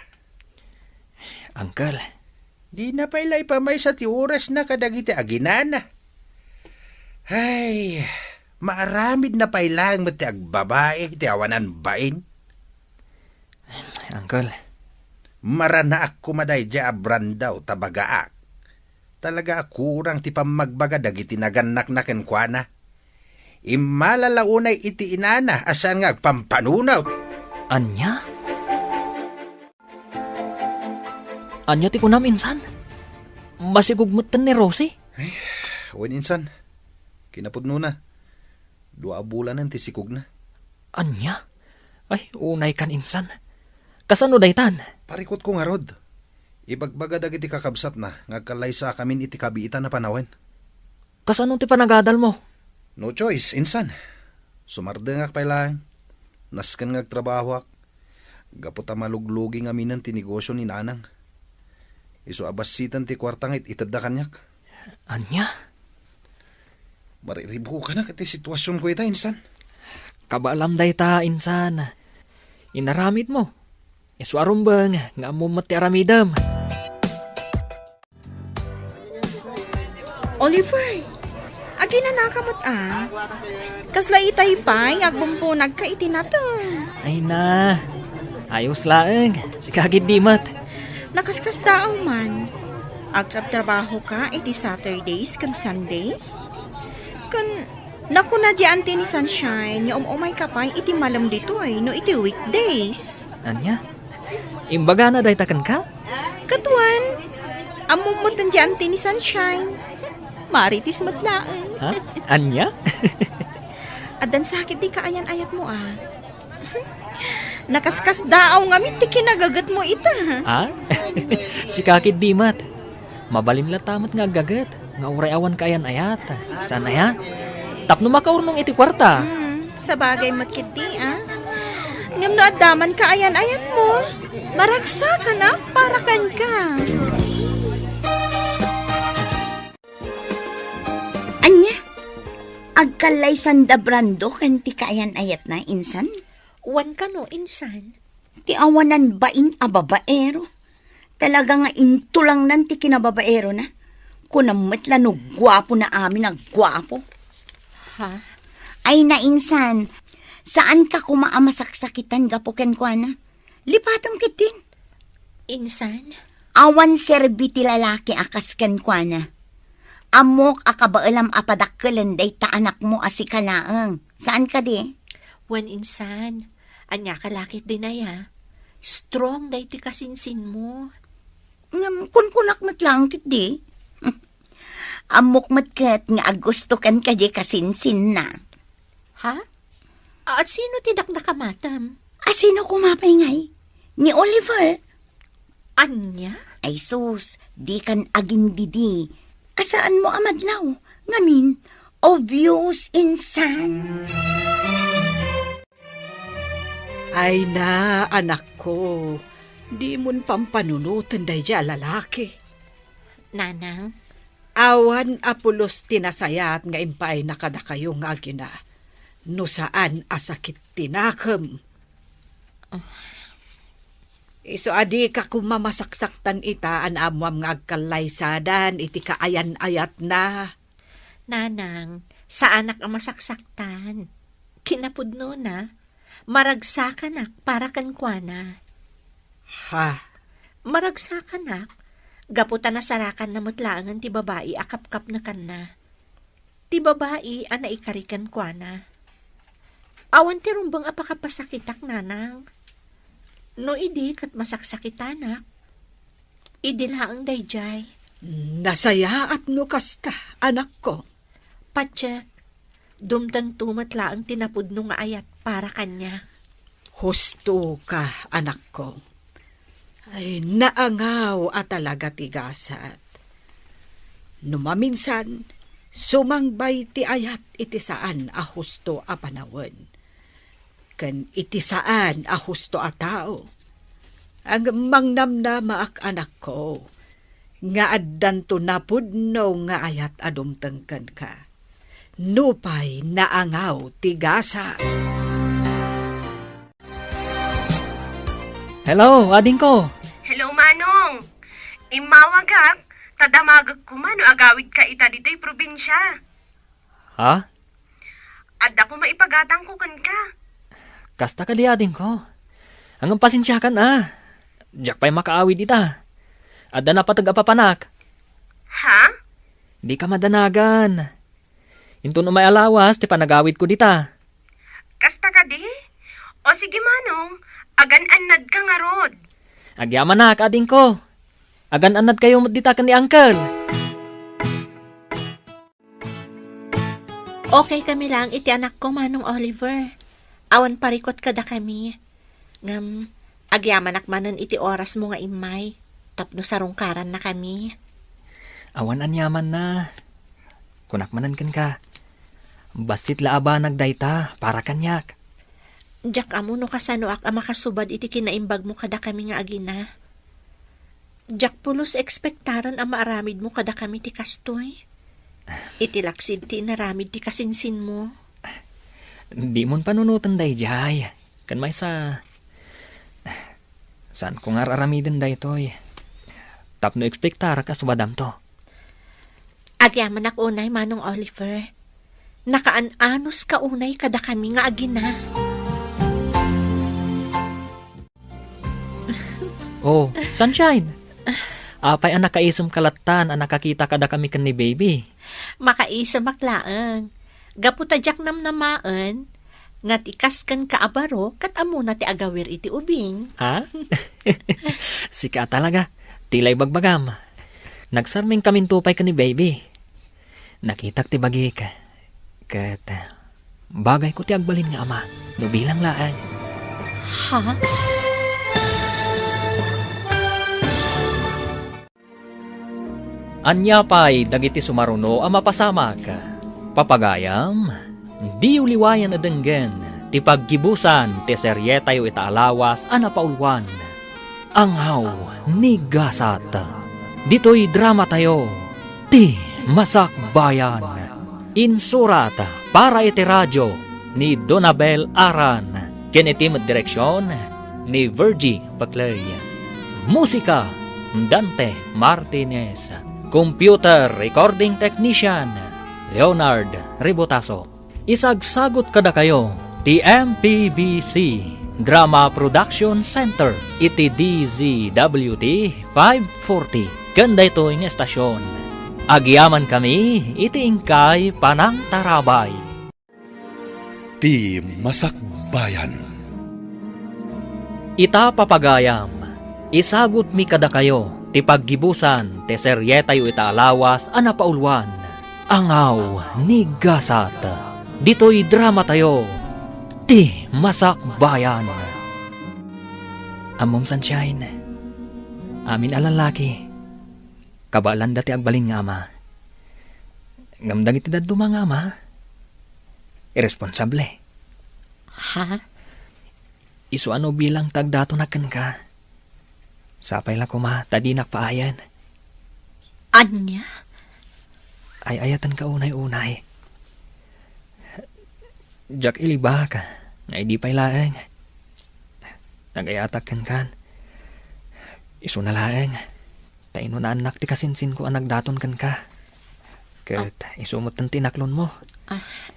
Uncle. Dina pay la ipamaysa ti orasna kadagiti aginana. Ay, maaramidna pay laeng met ti agbabai iti awanan bain. Uncle. Maranaak koma daydiay a Brando ta bagaak. Talaga a kurang ti pammagbaga dagiti nagannakna kenkuana. Immala la unay iti inana a saan nga agpampanunot. Ania? Ania ti kunam, insan? Masikog metten ni Rosie? Ay, wen, insan. Kinapudnona. Dua a bulanen ti sikogna. Ania? Ay, unay kan, insan. Kasano daytan? Parikutko ngarud. Ibagbaga dagiti kakabsatna nga agkallaysakamin iti kabiitan a panawen. Kasano ti panagadalmo? No choice, insan. Sumardengak pay laeng. Nasken nga agtrabahoak. Gapu ta maluglugi ngaminen ti negosio ni Nanang. Isu a bassiten ti kuarta nga it-itedda kaniak. Ania? Mariribukanak iti situasionko ita, insan. Kabaelam dayta, insan. Inaramidmo. Isu a rumbeng nga ammom met ti aramidem. Oliver, aginanaka met a. Kasla itay pay nga agbumpunagka iti nateng. Ay na, ayos laeng. Sika ketdi met. Nakaskasdaaw man. Agtrabtrabahoka iti Saturdays ken Sundays? Ken nakuna di anti ni Sunshine nga um-umayka pay iti malem ditoy no iti weekdays. Ania? Imbagana dayta kenka? Kaduan, ammom met ti anti ni Sunshine. Marites met laeng. Ha? Ania? Addan sakit ti kaayan-ayatmo a. Nakaskasdaaw ngamin ti kinagagetmo ita. Ha? Sika ketdi met. Mabalin latta met nga aggaget nga uray awan kaayan-ayat. Saan aya? Tapno makaurnong iti kuarta. Hmm, sabagay met ketdi a. Ngem no adda man kaayan-ayatmo, maragsakanak para kenka. Ania? Agkallaysanda Brando ken ti kaayan-ayatna, insan? Wen kano, insan? Ti awanan bain a babaero. Talaga nga intulangnan ti kinababaerona. Kunam met la no guapo na amin a guapo. Ha? Ay, nainsan, saanka koma a masaksakitan gapu kenkuana. Lipatem ketdin. Insan? Awan serbi ti lalaki a kas kenkuana. Ammok a kabaelam a padakkelen dayta anakmo a sika laeng. Saan kadi? Wen, insan. Ania ka la ketdin aya? Strong daytoy kasinsinmo. Ngem kunkunak met laeng ketdi. Ammok met ket nga agustokan kadi kasinsinna. Ha? At sino ti dakdakamatem? A sino koma pay ngay? Ni Oliver? Ania? Ay sus, dikan agindidi. A saanmo a madlaw. Ngamin, obvious, insan. Ay na, anakko, dimon pampanunoten daydiay a lalaki. Nanang? Awan a pulos ti nasayaat nga impaayna kadakayo nga agina, no saan a sakit ti nakem. Isu a dika koma masaksaktan ita a naammoam nga agkallaysadan iti kaayan-ayatna. Nanang, saanak a masaksaktan. Kinapudnona, maragsakanak para kenkuana. Ha? Maragsakanak, gapu ta nasarakanna met laengen ti babai a kapkapnekanna. Ti babai a naikari kenkuana. Awan ti rumbeng a pakapasakitak, nanang. No idi ket masaksakitanak, idi laeng daydiay. Nasayaat no kasta, anakko. Patiek, dumtengto met laeng ti napudno nga ayat para kaniak. Husto ka, anakko. Ay, naangaw a talaga ti gasat. No maminsan, sumangbay ti ayat iti saan a husto a panawen, ken iti saan a husto a tao. Ngem mangnamnamaak, anakko, nga addanto napudno nga ayat a dumteng kenka, nupay naangaw ti gasat. Hello, adingko. Hello, Manong. Immawagak, ta damagek koma no agawidka ita ditoy probinsia. Ha? Adda koma ipagatangko kenka. Kasta kadi, adingko. Ngem pasensiakan a. Diak pay makaawid ita. Adda napateg a papanak. Ha? Dika madanagan. Inton umay a lawas ti panagawidko dita. Kasta kadi? O sige, Manong, agan-annadka ngarud. Agyamanak, adingko. Agan-annadkayo met dita ken ni Uncle. Okay kami laeng iti anakko, Manong Oliver. Awan parikot kadakami. Ngem, agyamanak manen iti orasmo nga immay, tapno sarungkarannakami. Awan aniamanna. Kunak manen kenka, bassit la a banag dayta para kaniak. Diak ammo no kasanoak a makasubad iti kinaimbagmo kadakami nga agina. Diak pulos ekspektaren a maaramidmo kadakami ti kastoy. Iti laksid ti inaramid ti kasinsinmo. Dimon panunoten daydiay. Ken maysa, saanko nga ar-aramiden daytoy tapno ekspektarak a subadamto. Agyamanak unay, Manong Oliver. Nakaan-anuska unay kadakami nga agina. Oh, Sunshine! Apay a nakaisem ka lattan a nakakita kadakami ken ni Baby? Makaisemak laeng. Gapu ta diak namnamaen nga ti kas kenka a baro ket ammona ti agawir iti ubing. Ha? Sika talaga. Tila ibagbagam. Nagsarmingkaminto pay ken ni Baby. Nakitak ti bagik, ket bagayko ti agbalin nga ama, no bilang laeng. Ha? Ania pay dagiti sumaruno a mapasamak? Papagayam, diyo liwayan a denggen ti paggibusan ti serietayo ita a lawas a napaulwan. Angaw ni Gasat. Ditoy dramatayo, Ti Masakbayan. Insurat para iti radio ni Donabel Aran, ken iti met direksion ni Virgie Paclay. Musika, Dante Martinez. Computer recording technician, Leonard Rebotaso. Isagsagut kadakayo ti M P B C Drama Production Center iti D Z W T five forty ken daytoy nga estasion. Agyamankami iti inkay panangtarabay. Ti Masakbayan. Ita, papagayam, isagutmi kadakayo ti paggibusan ti serietayo ita a lawas a napaulwan, Angaw ni Gasat. Ditoy dramatayo, Ti Masakbayan. Ammom, Sunshine, amin a lallaki, kabaelanda ti agbalin nga ama. Ngem dagiti dadduma nga ama, irresponsable. Ha? Isu a no bilang ti agdatonak kenka. Sapay la koma ta dinak paayen. Ania? Ay-ayatenka unay-unay. Diak ilibak nga idi pay laeng nagayatak kenkan, isuna laeng ta inunaannak ti kasinsinko a nagdaton kenka. Ket isu met ti inaklonmo. Ah,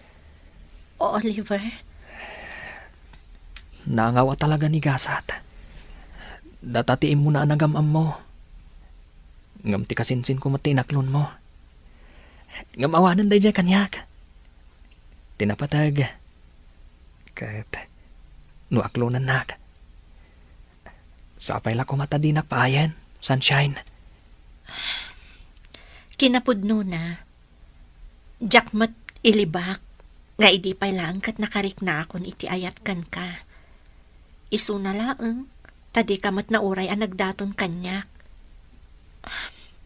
Oliver. Naangaw a talaga ni Gasat. Data ti immuna a nagam-ammo. Ngem ti kasinsinko met ti inaklonmo. Ngem awanen daydiay kaniak. Ti napateg. Ket no aklonennak, sapay la koma ta dinak paayen, Sunshine. Kinapudnona, diak met ilibak nga idi pay laeng ket nakariknaakon iti ayat kenka. Isuna laeng ta dika met nauray a nagdaton kaniak.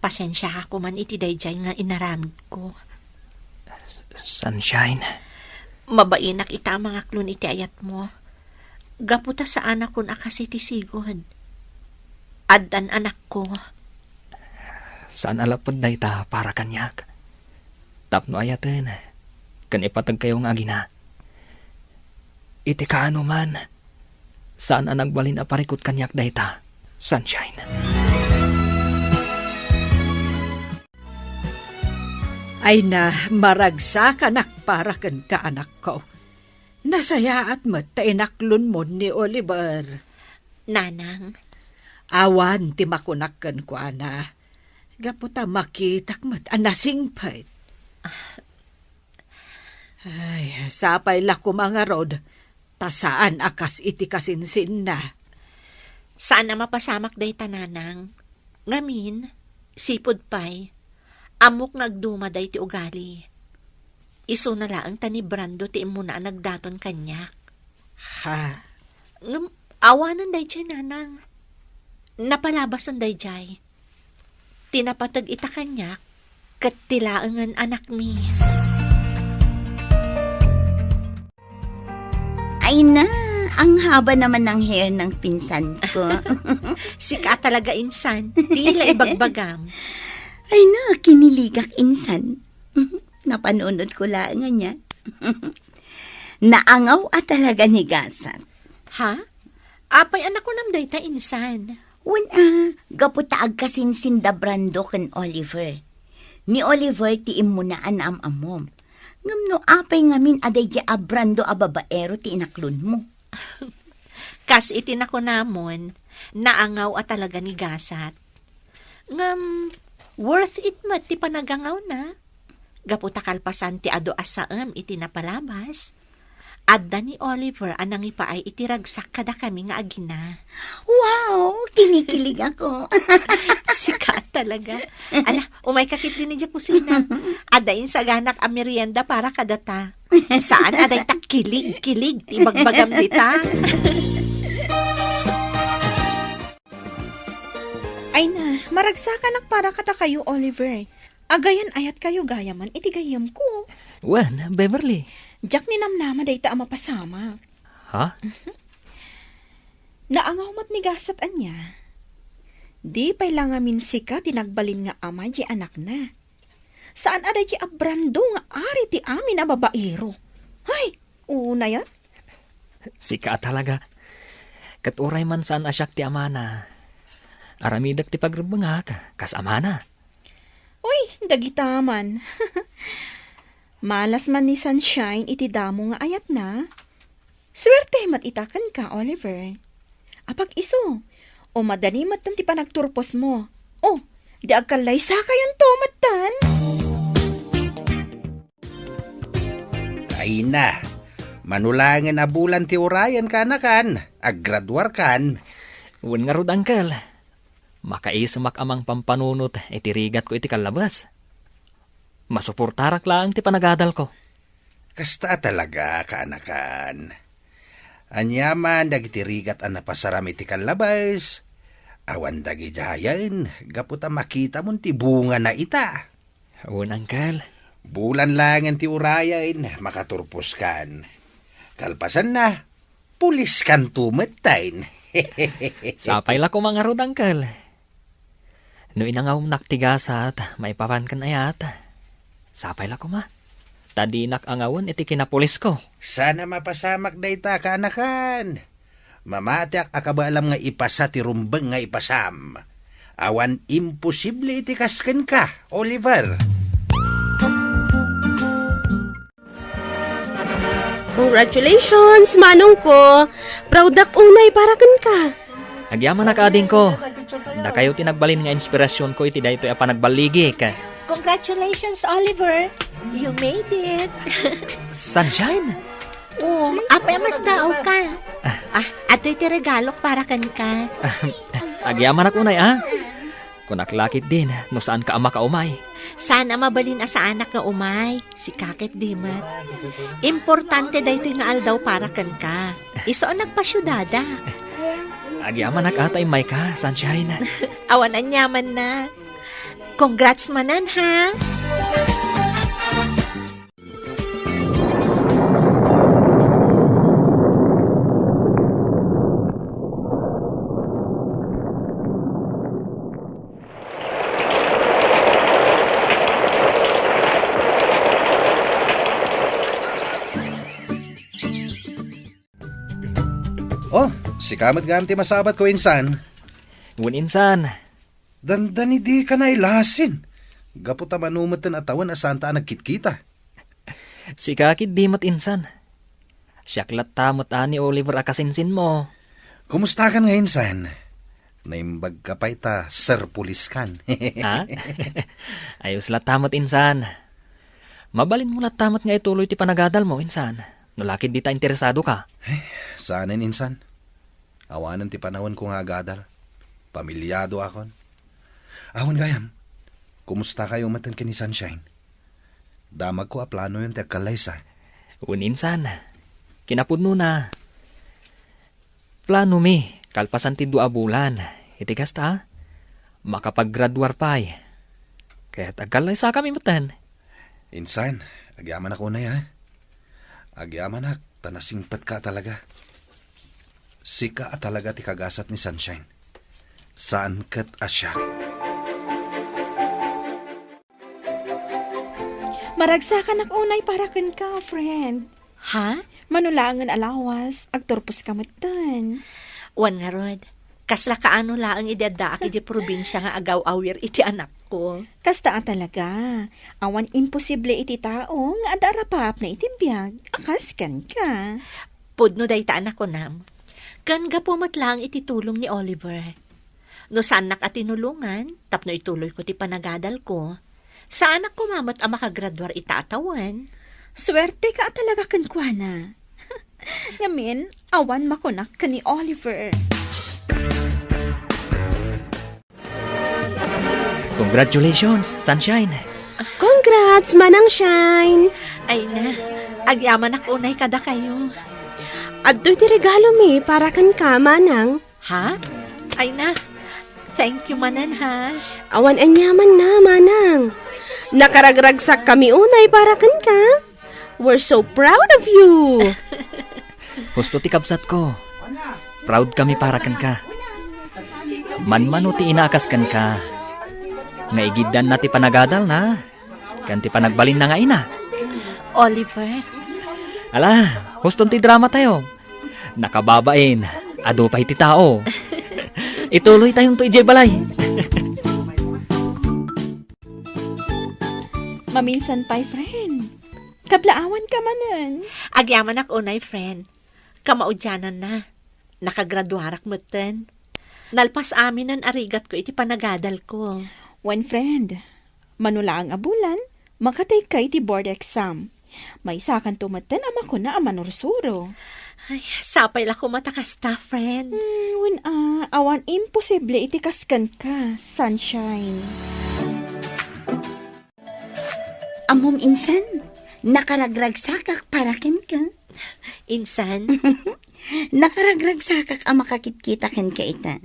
Pasensiaka koman iti daydiay nga inaramidko. Sunshine. Mabainak ita a mangaklon iti ayatmo. Gapu ta saanakon a kasi ti sigud. Addan anakko. Saan a lapud dayta para kaniak. Tapno ayaten ken ipatagkayo nga agina. Iti kaanoman, saan a nagbalin a parikut kaniak dayta, Sunshine. Ay na, maragsakanak para kenka, anakko. Nasayaat met ta inaklonmon ni Oliver. Nanang. Awan ti makunak kenkuana. Gapu ta makitak met a nasingpet. Ay, sapay la koma ngarud, ta saan a kas iti kasinsinna. Saan a mapasamak dayta, Nanang. Ngamin, sipud pay, ammok nga agduma daytoy ugali. Isuna laeng ta ni Brando ti immuna a nagdaton kaniak. Ha? Ngem, awanen dayjay, nanang. Napalabasen dayjay. Ti napateg ita kaniak, ket ti laengen anakmi. Ay na, ang haba naman ng hair ng pinsan ko. Sika talaga, insan. Tila ibagbagam. Ay na, kiniligak, insan. Napanunot ko laeng ania. Naangaw a talaga ni Gasat. Ha? Apay a nakunam dayta, insan? Wen a, gapu ta agkasinsin da Brando ken Oliver. Ni Oliver ti immuna a naam-ammom. Ngem no apay ngamin a daydi a Brando a babaero ti inaklonmo? Kas iti nakunamon, naangaw a talaga ni Gasat. Ngem, worth it met ti panagangawna. Gapu ta kalpasan ti adu a saem iti napalabas, adda ni Oliver a nangipaay iti ragsak kadakami nga agina. Wow! Kinikilig ako. Sika talaga. Ala, umayka ketdi idiay kusina. Adda insaganak a merienda para kadata. Saan a dayta kilig-kilig ti ibagbagam dita? Ay na, maragsakanak para kadakayo, Oliver. Agayan-ayatkayo gayamen iti gayyemko. Wen, Beverly. Diak ninamnama dayta a mapasamak. Ha? Naangaw met ni Gasat ania. Di pay la ngamin sika ti nagbalin nga ama diay anakna. Saan a daydi a Brando nga ari ti amin a babaero. Hay, unayan? Sika a talaga. Ket uray man saan a siak ti amana, aramidek ti pagrebbengak kas amana. Uy, dagita man. Malas man ni Sunshine iti damo nga ayatna. Suerte met ita kenka, Oliver. Apag-isu, o madani metten ti panagturposmo. O, di agkallaysakayonto metten. Ay na, mano laengen a bulan ti urayen, kaanakan, aggraduarkan. Wen ngarud, Uncle. Makaisumak a mangpampanunot iti rigatko iti kallabes. Masuportarak laeng ti panagadalko. Kasta a talaga, kaanakan. Aniaman dagiti rigat a napasaram iti kallabes, awan dagidiayen gapu ta makitamon ti bungana ita. Wen, Uncle. Bulan laengen ti urayen, makaturposkan. Kalpasanna, puliskanto metten. Sapay la koma ngarud, Uncle. No inangawnak ti gasat maipapan ken ayat, sapay la koma. Ta dinak angawen iti kinapulisko. Saan a mapasamak dayta, kaanakan. Mamatiak a kabaelam nga ipasa ti rumbeng nga ipasam. Awan imposible iti kas kenka, Oliver. Congratulations, manongko! Proud-ak unay para kenka. Agyamanak, adingko. Dakayo ti nagbalin nga inspirasionko iti daytoy a panagballigik. Congratulations, Oliver. You made it. Sunshine? Oh, apay a masdaawka? Ah, adtoy ti regalok para kenka. Agyamanak unay, a? Kunak la ketdin, no saanka a makaumay. Saan a mabalin a saanak nga umay? Sika ketdi met. Importante daytoy nga aldaw para kenka. Isu a nagpasiudadak. Agyamanak a ta immayka, Sunshine. Awan aniamanna. Congrats manen, ha? Oh, sika met gayam ti masabatko, insan. Wen, insan. Dandani dika nailasin. Gapu ta mano metten a tawen a saanta a nagkitkita. Sika ketdi met, insan. Siak latta met a ni Oliver a kasinsinmo. Kumustakan nga, insan? Naimbagka pay ta serpuliskan. Ha? Ayos latta met, insan. Mabalinmo latta met nga ituloy ti panagadalmo, insan. No la ketdi ta interesadoka. Ay, saanen, insan. Awanen ti panawenko nga agadal. Pamiliadoakon. Awan gayam. Kumustakayo metten ken ni Sunshine? Damagko a planoyon ti agkallaysa. Wen insan. Kinapudnona, planomi, kalpasan ti dua a bulan, iti kasta, makapaggraduar pay. Ket agkallaysakami metten. Insan, agyamanak unay, a. Agyamanak, ta nasingpetka a talaga. Sika a talaga ti kagasat ni Sunshine. Saan ket a siak. Maragsakanak unay para kenka, friend. Ha? Mano laengen a lawas, agturposka metten. Wen ngarud, kasla kaano laeng idi addaak idiay probinsia nga agaw-awir iti anakko. Kasta a talaga. Awan imposible iti tao nga adda arapaapna iti biag a kas kenka. Pudno dayta a nakunam. Ken gapu met laeng iti tulong ni Oliver. No saannak a tinulongan tapno ituloyko ti panagadalko, saanak koma met a makagraduar ita a tawen. Suerteka a talaga kenkuana. Ngamin, awan makunak ken ni Oliver. Congratulations, Sunshine! Congrats, Manang Shine! Ay na, agyamanak unay kadakayo. Adtoy ti regalomi para kenka, Manang. Ha? Ay na, thank you manen, ha? Awan aniamanna, Manang. Nakaragragsakkami unay para kenka. We're so proud of you! Husto ti kabsatko. Proud kami para kenka. Manmano ti ina a kas kenka nga igiddanna ti panagadalna ken ti panagbalinna nga ina. Oliver. Ala, huston ti dramatayo. Nakababain, adu pay ti tao. Ituloytayonto idiay balay. Maminsan pay, friend. Kablaawanka manen. Agyamanak unay, friend. Kamaudiananna, nakagraduarak metten. Nalpas aminen a rigatko iti panagadalko. Wen, friend, mano laeng a bulan, makatayka iti board exam. Maysakanto metten a makuna a manursuro. Ay, sapay la koma ta kasta, friend. Hmm, wen a, awan imposible iti kas kenka, Sunshine. Ammom, insan, nakaragragsakak para kenka. Insan? Nakaragragsakak a makakitkita kenka ita.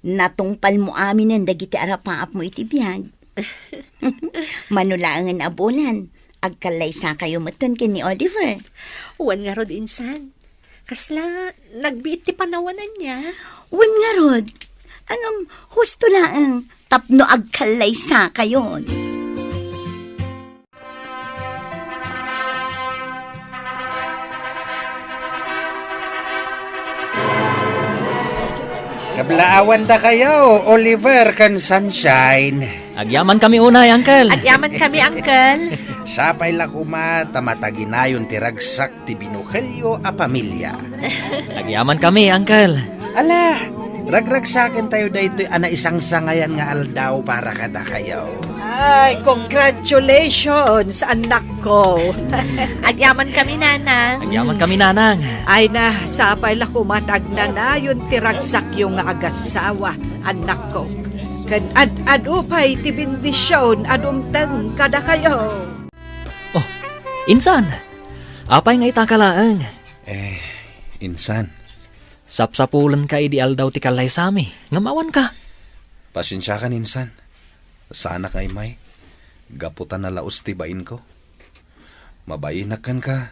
Natungpalmo aminen dagiti arapaapmo iti biag. Mano laengen a bulan, agkallaysakayo metten ken ni Oliver. Wen ngarud, insan. Kasla nagbiit ti panawan ania? Wen ngarud, ngem husto laeng tapno agkallaysakayon. Kablaawandakayo, Oliver ken Sunshine. Agyamankami unay, Uncle. Agyamankami, Uncle. Sapay la koma ta mataginayon ti ragsak ti binukelyo a pamilia. Agyamankami, Uncle. Ala, ragragsakentayo daytoy a naisangsangayan nga aldaw para kadakayo. Ay, congratulations, anakko. Agyamankami, Nanang. Agyamankami, Nanang. Ay na, sapay la koma ta agnanayon ti ragsakyo nga agasawa, anakko. Ken ad-adu pay ti bendision a dumteng kadakayo. Oh, insan, apay nga itaka laeng? Eh, insan. Sapsapulenka idi aldaw ti kallaysami, ngem awanka. Pasensiakan, insan. Saanak nga immay, gapu ta nalaus ti bainko. Mabainak kenka,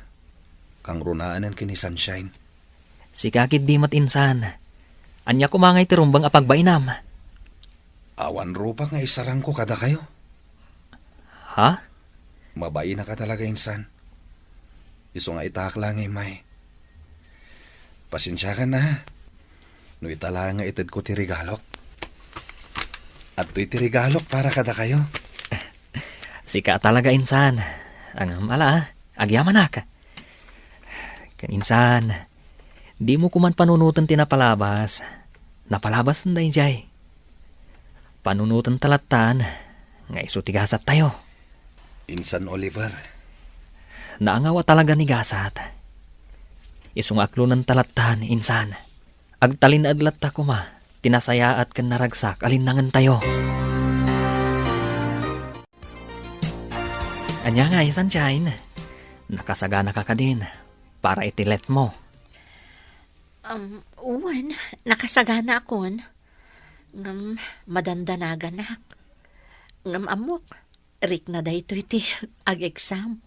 kangrunaen ken ni Sunshine. Sika ketdi met, insan. Ania koma ngay ti rumbeng a pagbainam? Awan rupak nga isarangko kadakayo. Ha? Mabainak a talaga, insan. Isu nga itaak la nga immay. Pasensiakan, ha? No ita laeng nga itedko ti regalok. Adtoy ti regalok para kadakayo. Sika a talaga, insan. Ngem ala, agyamanak. Ken insan, dimo koman panunoten ti napalabas. Napalabasen daydiay. Panunotenta lattan nga isu ti gasattayo. Insan Oliver. Naangaw a talaga ni gasat. Isu nga aklonenta lattan, insan. Agtalinaed latta koma ti nasayaat ken naragsak a linnangentayo. Ania ngay, Sunshine? Nakasaganaka kadin para iti letmo? Um, wen, nakasaganaakon. Ngem madandanaganak. Ngem ammok, rikna daytoy ti ag-exam.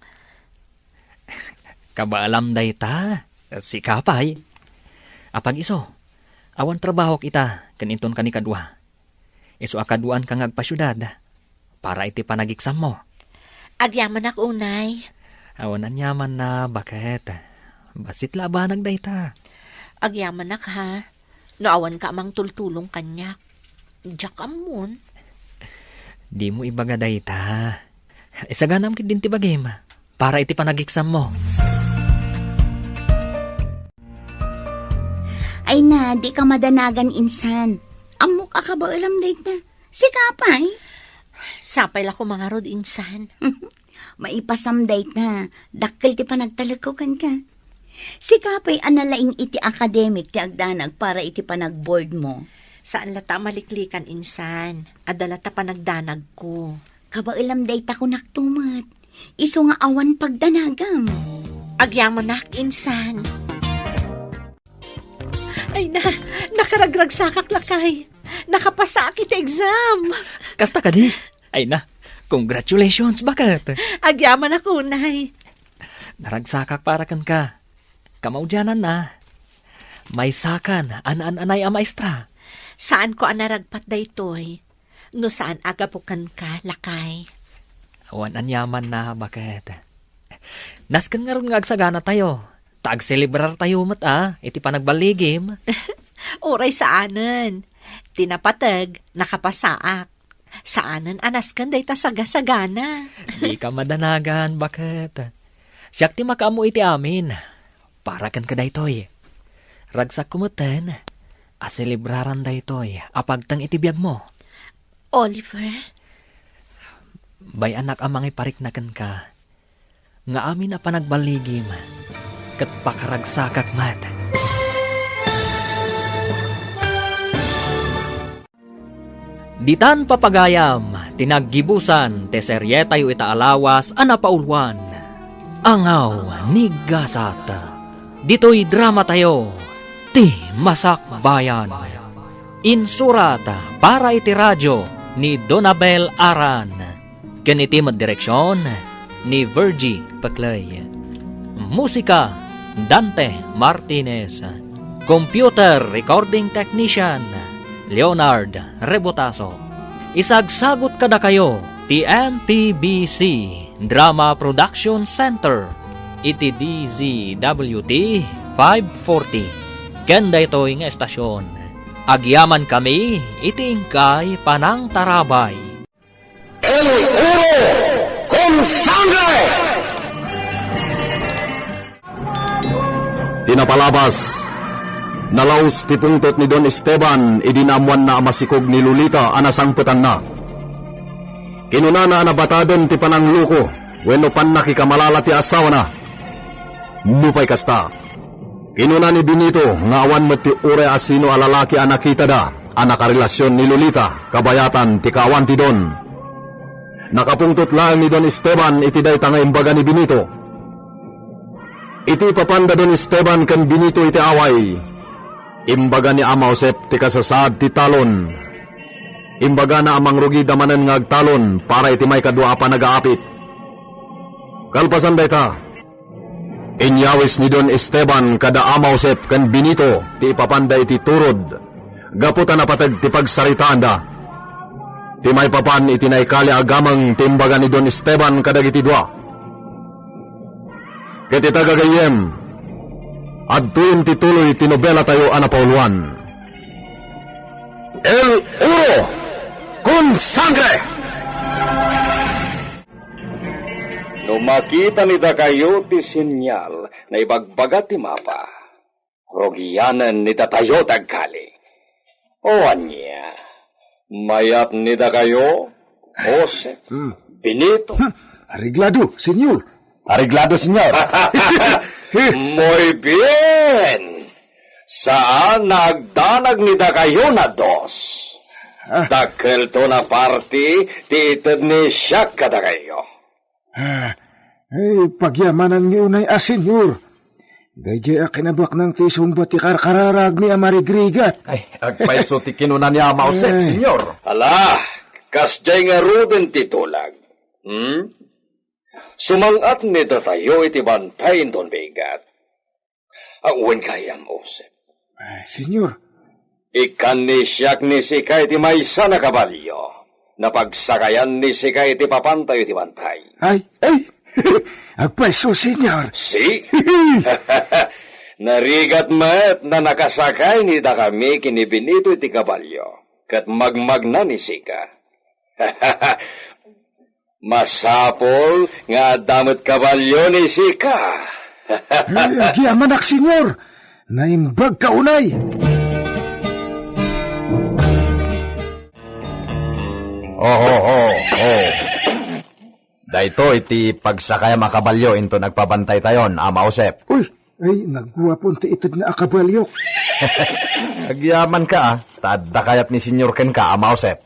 Kabaelam dayta, sika pay. Apag isu, awan trabahok ita ken inton kanikadua. Isu a kaduaanka nga agpasiudad para iti panageksammo. Agyamanak unay. Awan aniamanna, baket. Bassit la a banag dayta. Agyamanak, ha? No awanka a mangtultulong kaniak, diak ammon. Dimo ibaga dayta. Isaganam ketdin ti bagim para iti panageksammo. Ay na, dika madanagan, insan. Ammok a kabaelam dayta. Sika pay? Sapay la koma ngarud, insan. Maipasam dayta. Dakkel ti panagtalekko kenka. Sika pay a nalaing iti akademik ti agdanag para iti panagboardmo. Saan latta a maliklikan, insan. Adda latta panagdanagko. Kabaelam dayta, kunakto met. Isu nga awan pagdanagam. Agyamanak, insan. Ay na, nakaragragsakak, lakay. Nakapasaak iti exam. Kasta kadi? Ay na, congratulations, baket. Agyamanak unay. Naragsakak para kenka. Kamaudiananna, maysakan a naan-anay a maestra. Saanko a naragpat daytoy no saan a gapu kenka, lakay. Awan aniamanna, baket. Nasken ngarud nga agsaganatayo, ta agselebrartayo met a iti panagballigim. Uray saanen. Ti napateg, nakapasaak. Saanen a nasken dayta sagasagana. Dika madanagan, baket. Siak ti makaammo iti amin. Para kenka daytoy. Ragsakko metten a selebraran daytoy a pagteng iti biagmo. Oliver? Bay-anak a mangiparikna kenka nga amin a panagballigim ket pakaragsakak met. Ditan papagayam ti naggibusan ti serietayo ita a lawas a napauluan, Angaw ni Gasat. Ditoy dramatayo, Ti Masakbayan. Insurat para iti radyo ni Donabel Aran. Ken iti met direksion ni Virgie Peclay. Musika, Dante Martinez. Computer recording technician, Leonard Rebotaso. Isagsagut kadakayo ti M P B C Drama Production Center iti D Z W T five forty. Ken daytoy nga estasion, agyamankami iti inkay panangtarabay. El oro con sangre! Ti napalabas, nalaus ti pungtot ni Don Esteban idi naammoanna a masikog ni Lolita a nasangpetanna. Kinunana a nabataden ti panangluko wenno pannakikamalala ti asawana. Nupay kasta, kinuna ni Benito nga awan met ti uray a sino a lalaki a nakitada a nakarelasion ni Lolita kabayatan ti kaawan ti Don. Nakapungtot laeng ni Don Esteban iti dayta nga imbaga ni Benito. Iti ipapanda Don Esteban ken Benito iti away, imbaga ni Ama Josep ti kasasaad ti talon. Imbagana a mangrugida manen nga agtalon para iti maikadua a panagaapit. Kalpasan dayta, inyawis ni Don Esteban kada Ama Josep ken Benito ti ipapanda iti turod gapu ta napateg ti pagsaritaanda. Ti maipapan iti naikali a gameng ti imbaga ni Don Esteban kadagiti dua. Ket ita, gagayyem, adtoyen ti tuloy ti nobelatayo a napauluan. El oro con sangre! No makita ni dakayo ti senyal nga ibagbaga ti mapa, rugianen ni datayo ti agkali. O ania, mayat ni dakayo, Jose, Hmm. Benito? Hmm. Areglado, senyor. Areglado, senyor. Muy bien! Saan nga agdanag ni dakayo a dos. Ah. Dakkelto a parti ti ited ni siak kadakayo. Ah, ay, pagyamananmi unay a, Senyor. Daydiay a kinabaknang ti isungbat ti karkararagmi a marigrigat. Ay, agpayso ti kinuna ni Ama Jose, Ay. Senyor. Ala, kasdiay ngaruden ti tulag. Hmm? Sumang-at ni datayo iti bantay inton bigat. Awan gayam, Jose. Ay, Senyor. Ikkan ni siak ni sika iti maysa a kabalio. Napagsakayan ni sika iti papantayo iti bantay. Ay, ay! Agpayso, Senyor. Si? Narigat met na nakasakay ni dakami ken ni Benito iti kabalio, ket magmagna ni sika. Masapul nga adda met kabalio ni sika. Ay, agyamanak, Senyor. Naimbag ka unay. Oho, ho, ho. Daytoy ti pagsakayam a kabalio inton agpabantaytayon, Ama Josep. Uy, ay, nagguapon ti itedna a kabalio. Agyaman ka, ah. Ta adda kayat ni Senyor kenka, Ama Josep.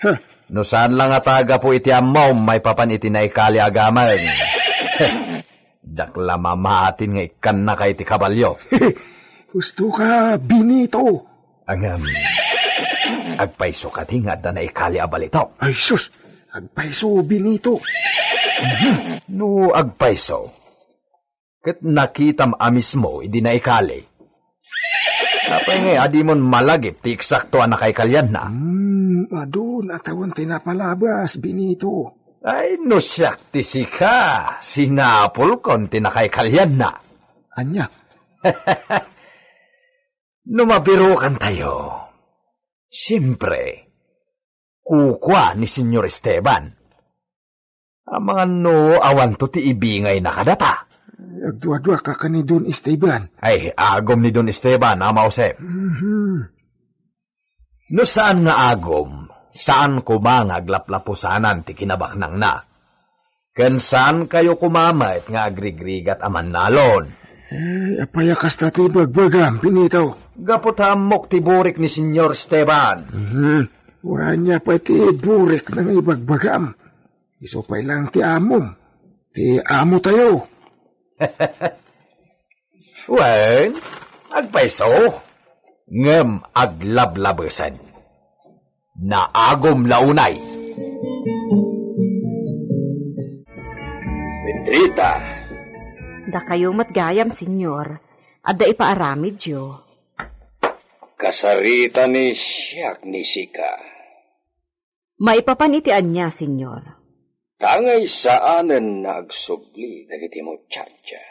Ha? No saan la ngata gapu iti ammom maipapan iti naikali a gameng. Diak la mamatin nga ikkannaka iti kabalio. Husto ka, Benito. Ngem, agpayso kadi nga adda naikali a balitok? Ay, sus! Agpayso, Benito. No agpayso, ket nakitam a mismo idi naikali. Apay ngay a dimon malagip ti eksakto a nakaikalianna? Hmm, adu a tawen ti napalabas, Benito. Ay, no siak ti sika, sinapulkon ti nakaikalianna. Ania? No mabirukantayo, siempre, kukua ni Senyor Esteban. Amangan no awanto ti ibingayna kadata. Agduaduaka ken ni Don Esteban. Ay, agum ni Don Esteban, Ama Josep. Mhm. No saan nga agum, saan koma nga aglaplapusanan ti kinabaknangna. Ken saan kayo koma met nga agrigrigat a mannalon. Ay, apay a kasta ti ibagbagam, Benito? Gapu ta ammok ti burik ni Senyor Esteban. Mhm. Uray ania pay ti burikna nga ibagbagam. Isu pay laeng ti amom. Ti amotayo. Wen, agpayso, ngem aglablabesen. Naagum la unay. Pedrita. Dakayo met gayam, Senyor. Adda ipaaramidyo. Kasarita ni siak ni sika. Maipapan iti ania, Senyor? Tangay saanen nga agsubli dagiti muchacha.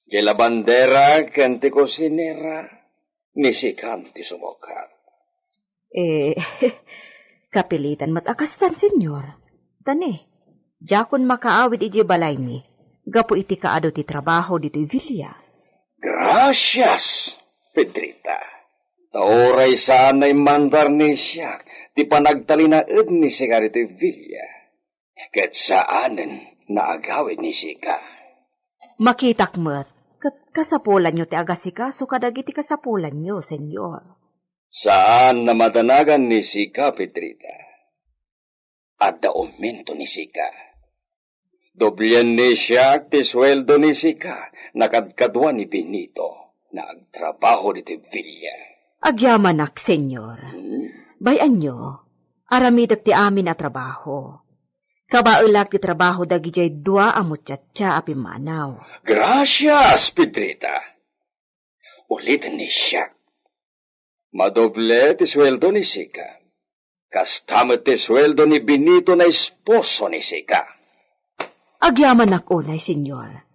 Ti labandera ken ti kusinera, ni sikan ti sumukar. Eh, kapilitan met a kastan, Senyor. Ta ne, diakon makaawid idiay balaymi, gapu iti kaadu ti trabaho ditoy villa. Gracias, Pedrita. Ta uray saan nga immandar ni siak ti panagtalinaed ni sika ditoy villa, ket saanen nga agawid ni sika. Makitak met, ket kasapulanyo ti agasikaso kadagiti kasapulanyo, Senyor. Saan nga madanagan ni sika, Pedrita. Adda aumento ni sika. Doblien ni siak ti sueldo ni sika, nakadkadua ni Benito, nga agtrabaho ditoy villa. Agyamanak, Senyor. Hmm? Bay-anyo, aramidek ti amin a trabaho. Kabaelak ti trabaho dagidiay dua a muchacha a pimmanaw. Gracias, Pedrita. Uliten ni siak. Madoble ti sueldo ni sika. Kasta met ti sueldo ni Benito nga esposo ni sika. Agyamanak unay, Senyor.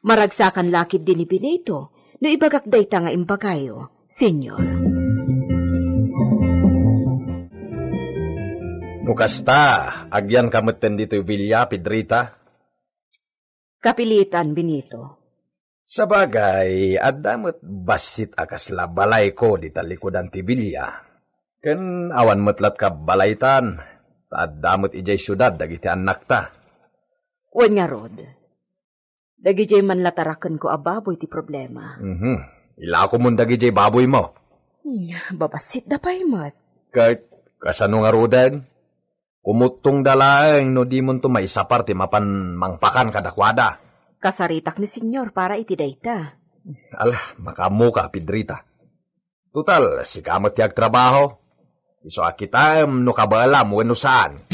Maragsakan la ketdi ni Benito no ibagak dayta nga imbagayo, Senyor. No kasta, agyanka metten ditoy villa, Pedrita? Kapilitan, Benito. Sabagay, adda met bassit a kasla balayko dita likudan ti villa. Ken awan met latta balaytan, ta adda met idiay siudad dagiti annakta. Wen ngarud, dagidiay man latta rakenko a baboy ti problema. Mhm. Ilakomon dagidiay baboymo. Hmm, babassitda pay met. Ket kasano ngaruden? Kumuttongda laeng no dimonto maisapar ti mapan mangpakan kadakuada. Kasaritak ni Senyor para iti dayta. Ala, makaammoka, Pedrita. Total, sika met ti agtrabaho. Isu a kitaem no kabaelam wenno saan.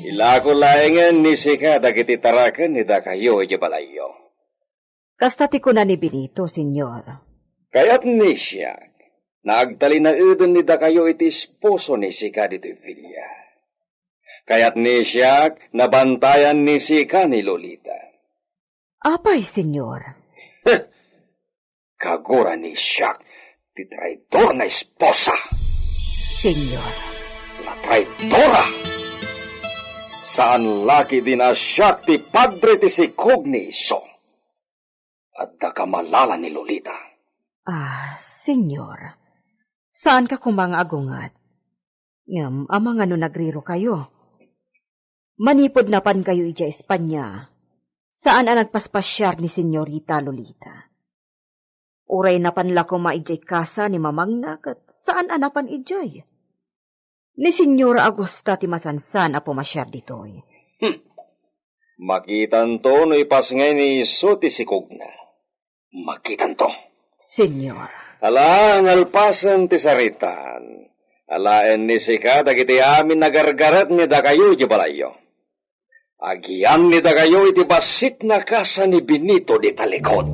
Ilako laengen ni sika dagiti taraken ni dakayo idiay balayyo. Kasta ti kuna ni Benito, Senyor. Kayat ni siak, naagtalinaeden ni dakayo iti esposo ni sika ditoy villa. Kayat ni siak, nabantayan ni sika ni Lolita. Apay, Senyor? Kagura ni siak ti traidor nga esposa. Senyor. La traidora! Saan la ketdi a siak ti padre ti sikog ni isu. Adda kamalala ni Lolita. Ah, Senyor, saanka koma nga agunget. Ngem amangan no nagrirokayo. Manipud napankayo idiay Espanya, saan a nagpaspasiar ni Senyorita Lolita. Uray napan la koma idiay kasa ni mamangna ket saan a napan idiay. Ni Senyora Augusta ti masansan a pumasiar ditoy. Hmm. Makitanto no ipasngay ni isu ti sikogna. Makitanto. Senyor. Ala, nalpasen ti saritaan. Alaen ni sika dagiti amin a gargaret ni dakayo idiay balayyo. Agian ni dakayo iti bassit a kasa ni Benito di talikod.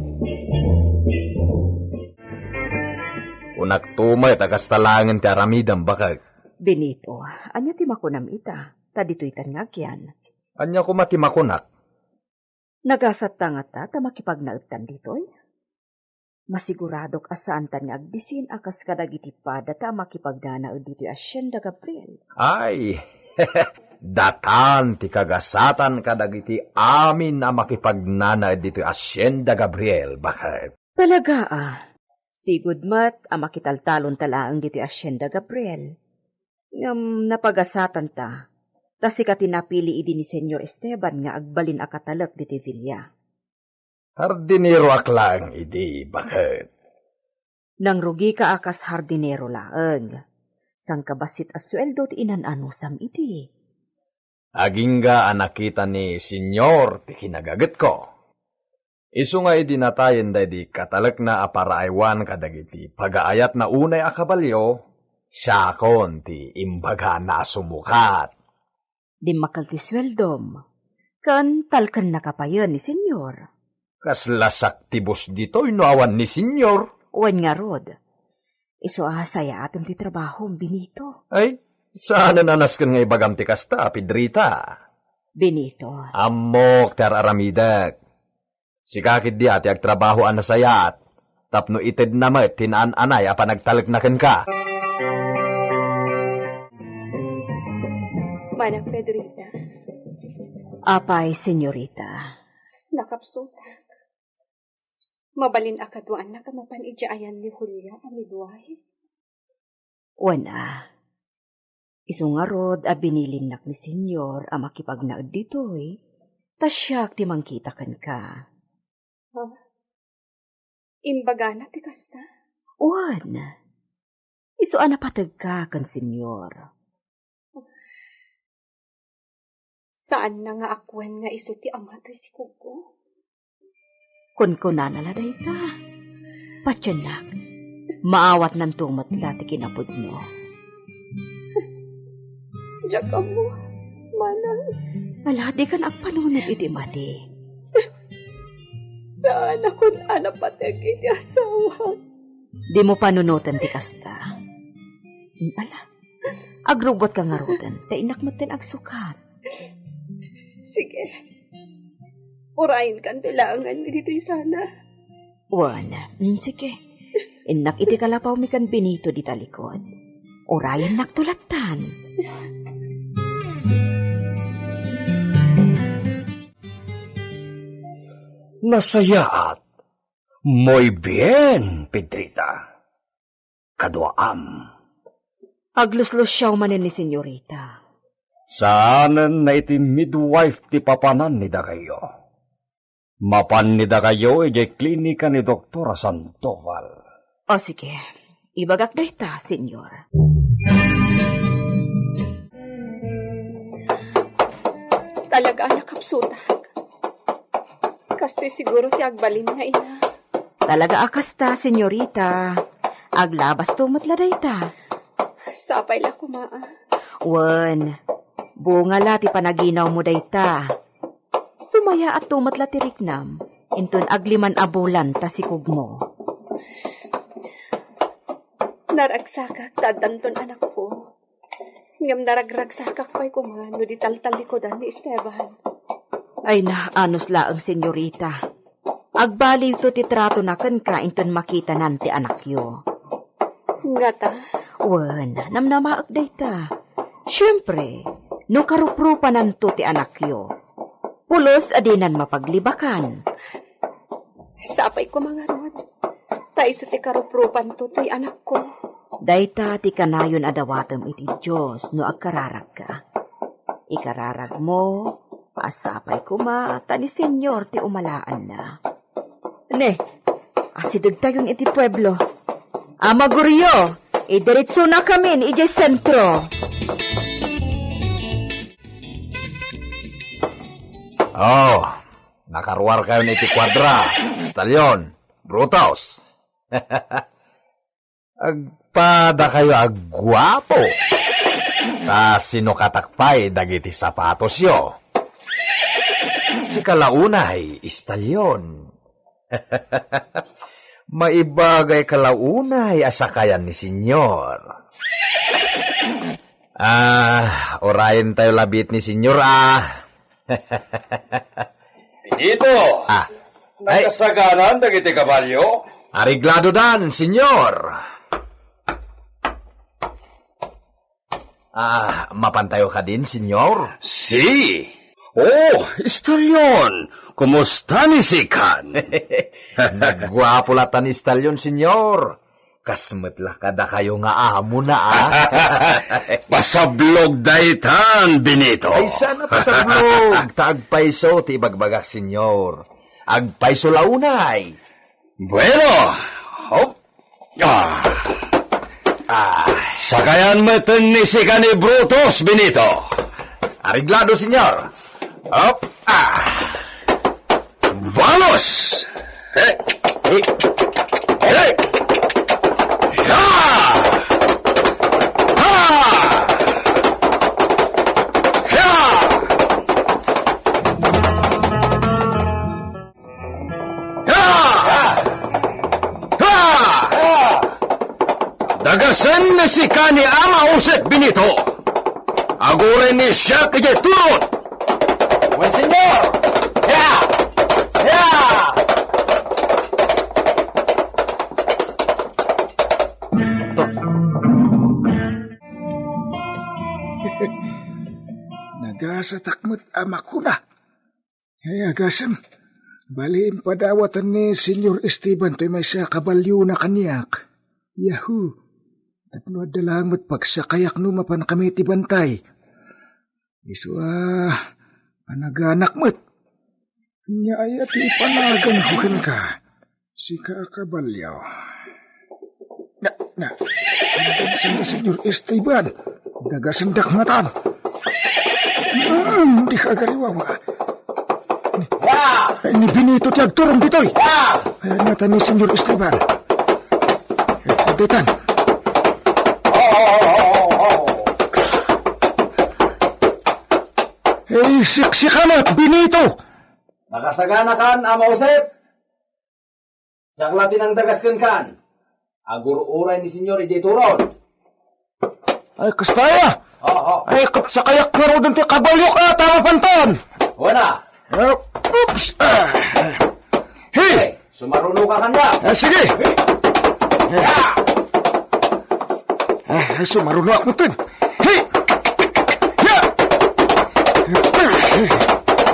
Kunak to met a kasta laengen ti aramidem, baket. Benito, ania ti makunam ita? Ta ditoytan nga agian. Ania koma ti makunak? Nagasatta ngata ta makipagnaedtan ditoy? Masiguradok a saantan nga agbisin a kas kadagiti padata a makipagnanaed ditoy Hacienda Gabriel. Ay, datan ti kagasatan kadagiti amin a makipagnanaed ditoy Hacienda Gabriel, baket. Talaga a, sigud met a makitaltalonta laeng ditoy Hacienda Gabriel. Ngem napagasatanta, ta sika ti napili idi ni Senyor Esteban nga agbalin a katalek ditoy villa. Hardinero ak laeng idi, baket. Nangrugika a kas hardinero laeng. Sangkabassit a sueldo ti inan-anusam idi. Agingga a nakita ni Senyor ti kinagagetko. Isu nga idi natayen daydi katalekna a paraaywan kadagiti pagaayatna unay a kabalio, siakon ti imbagana a sumukat. Dimmakkel ti sueldom, ken talkennaka payen ni Senyor. Kasla saktibos ditoy no awan ni Senyor. Wen ngarud, isu a sayaatem ti trabahom, Benito. Ay, saanen a nasken nga ibagam ti kasta, Pedrita. Benito. Ammok ti ar-aramidek. Sika ketdi a ti agtrabaho a nasayaat, tapno itedna met ti naan-anay a panagtalekna kenka. Manang Pedrita. Apay, senyorita? Nakapsutak. Mabalin a kaduaannak a mapan idiay ayan ni Julia a midwife? Wen a, isu ngarud a binilinnak ni Senyor a makipagnaed ditoy, ta siak ti mangkita kenka. Ha? Imbagana ti kasta? Wen, isu a napategka ken Senyor. Saanna nga akuen nga isu ti ama toy sikogko? Kunkunana la dayta. Patiennak, maawatnanto met la ti kinapudno. Diak ammo, manang. Ala, dikan agpanunot iti mati. Saanakon a napateg iti asawak. Dimo panunoten ti kasta. Ala, agrubbuatka ngaruden, ta innak metten agsukat. Sige. Urayenkanto laengen ditoy sana. Wen, mm, sige. Innak iti kalapawmi ken Benito dita likod. Urayennakto lattan. Nasayaat. Muy bien, Pedrita. Kaduaam. Agluslusiaw manen ni senyorita. Saanen na iti midwife ti papanan ni dakayo. Mapan ni dakayo idiay klinika ni Doktora Sandoval. O, sige. Ibagak dayta, Senyor. Talaga a nakapsutak. Kastoy siguro ti agbalin nga ina. Talaga a kasta, senyorita. Aglabasto met la dayta. Sapay la koma, a. Wen, bunga la ti panaginawmo dayta. Sumayaatto met la ti riknam, inton agliman a bulan ta sikogmo. Naragsakak ta addanton anakko. Ngem naragragsakak pay koma no di taltallikudan ni Esteban. Ay na, anus laeng, senyorita. Agbaliwto ti tratona kenka inton makitanan ti anakyo. Ngata? Wen, namnamaek dayta. Siempre, no karuprupananto ti anakyo, pulos a dinan mapaglibakan. Sapay koma ngarud, ta isu ti karuprupanto toy anakko. Dayta ti kanayon a dawatem iti Dios no agkararagka. Ikararagmo, sapay koma ta ni Senyor ti umalaanna. Ne, asidegtayon iti pueblo. Ama Gurio, idiretsonakamin idiay sentro. Oh, nakaruarkayon iti kuadra, Stallion, Brutus. Agpadakayo a guapo. Ta sinukatak pay dagiti sapatosyo. Sika la unay, Stallion. Maibagayka la unay a sakayan ni Senyor. Ah, urayentayo labiit ni Senyor, ah. Benito! Ah. Ay. Nakasaganan dagiti kabalio? Aregladodan, Senyor. Ah, mapantayo kadin, Senyor? Si. Oh, Stallion, kumusta ni Sikan? Nagguapo latta ni Stallion, Senyor. Kas met la kadakayo nga amona, ah. Pasablog daytan, Benito. Ay, sana pasablog, ta agpayso ti ibagbagak, Senyor. Agpayso la unay. Bueno, hop. Ah. Ah. Sakayan metten ni Sikan ni Brutus, Benito. Areglado, Senyor. Hop. Ah. Vamos! Hey! Hey! Hey! Ya! Ha! Ya! Ya! Ha! Dagasen ni Sikan ni Ama Josep, Benito. Aguren ni siak idiay turon. Wen, Senyor! Ya! Ya! Nagasatak met a makuna. Ay, agasem. Bali, impadawatan ni Senyor Esteban toy maysa a kabalyona kaniak. Yahoo! Tapno adda laeng met pagsakayak no mapankami ti bantay. Isu a, panaganak met. Ania aya ti ipanaganko kenka? Sika a kabalio. Na, na. Sanda, Senyor Esteban. Dagasendak ngatan. Hmm, di ka agariwawa. Ay, ni Benito ti agturong ditoy. Ay, ngatan ni Senyor Esteban. Ay, daytan. Ay, siksikanak, Benito! Nakasaganakan, Ama Josep? Siak la ti nangdagas kenkan. Agur-uray ni Senyor idiay turon. Ay, kasta aya? Oo. Ay, ket sakayak ngaruden ti kabalio ka, ta mapantan. Wana. Eh, oops. Ah, ah. Hey! Hey, sumaruno ka kanya. Ah, sige. Hey. Eh. Ya! Ah, ay, sumaruno ako, ten. Hey! Ya!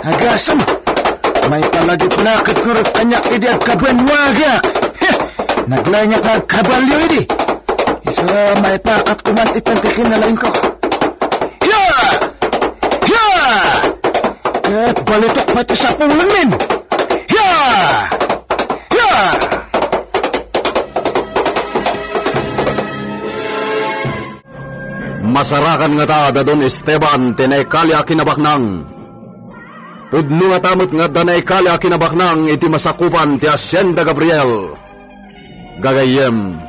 Agasem! May palagipnaketko ret kaniak idi agkabanwagak. Heh! Naglaingak nga agkabalio idi. Isu a, maipakat koman itan ti kinalaingko. Ya! Ya! Ket balitok pay ti sapulenmin. Ya! Ya! Asarakan ngata da Don Esteban ti naikali a kinabaknang. Pudno ngata met nga adda naikali a kinabaknang iti masakupan ti Hacienda Gabriel. Gagayyem,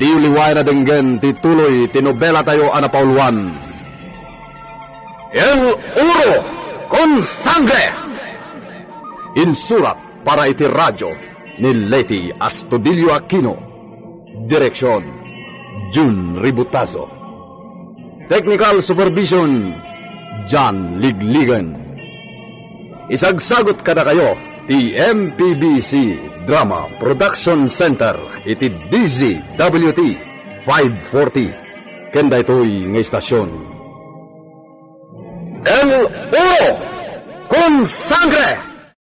diyo liwayan a denggen ti tuloy ti nobelatayo a napauluan. El Oro con Sangre! Insurat para iti radyo ni Leti Astudillo Aquino. Direksyon, Jun Ributazo. Technical supervision, John Ligligan. Isagsagut kadakayo ti M P B C Drama Production Center iti D Z W T five forty. Ken daytoy nga istasyon. El Oro con Sangre!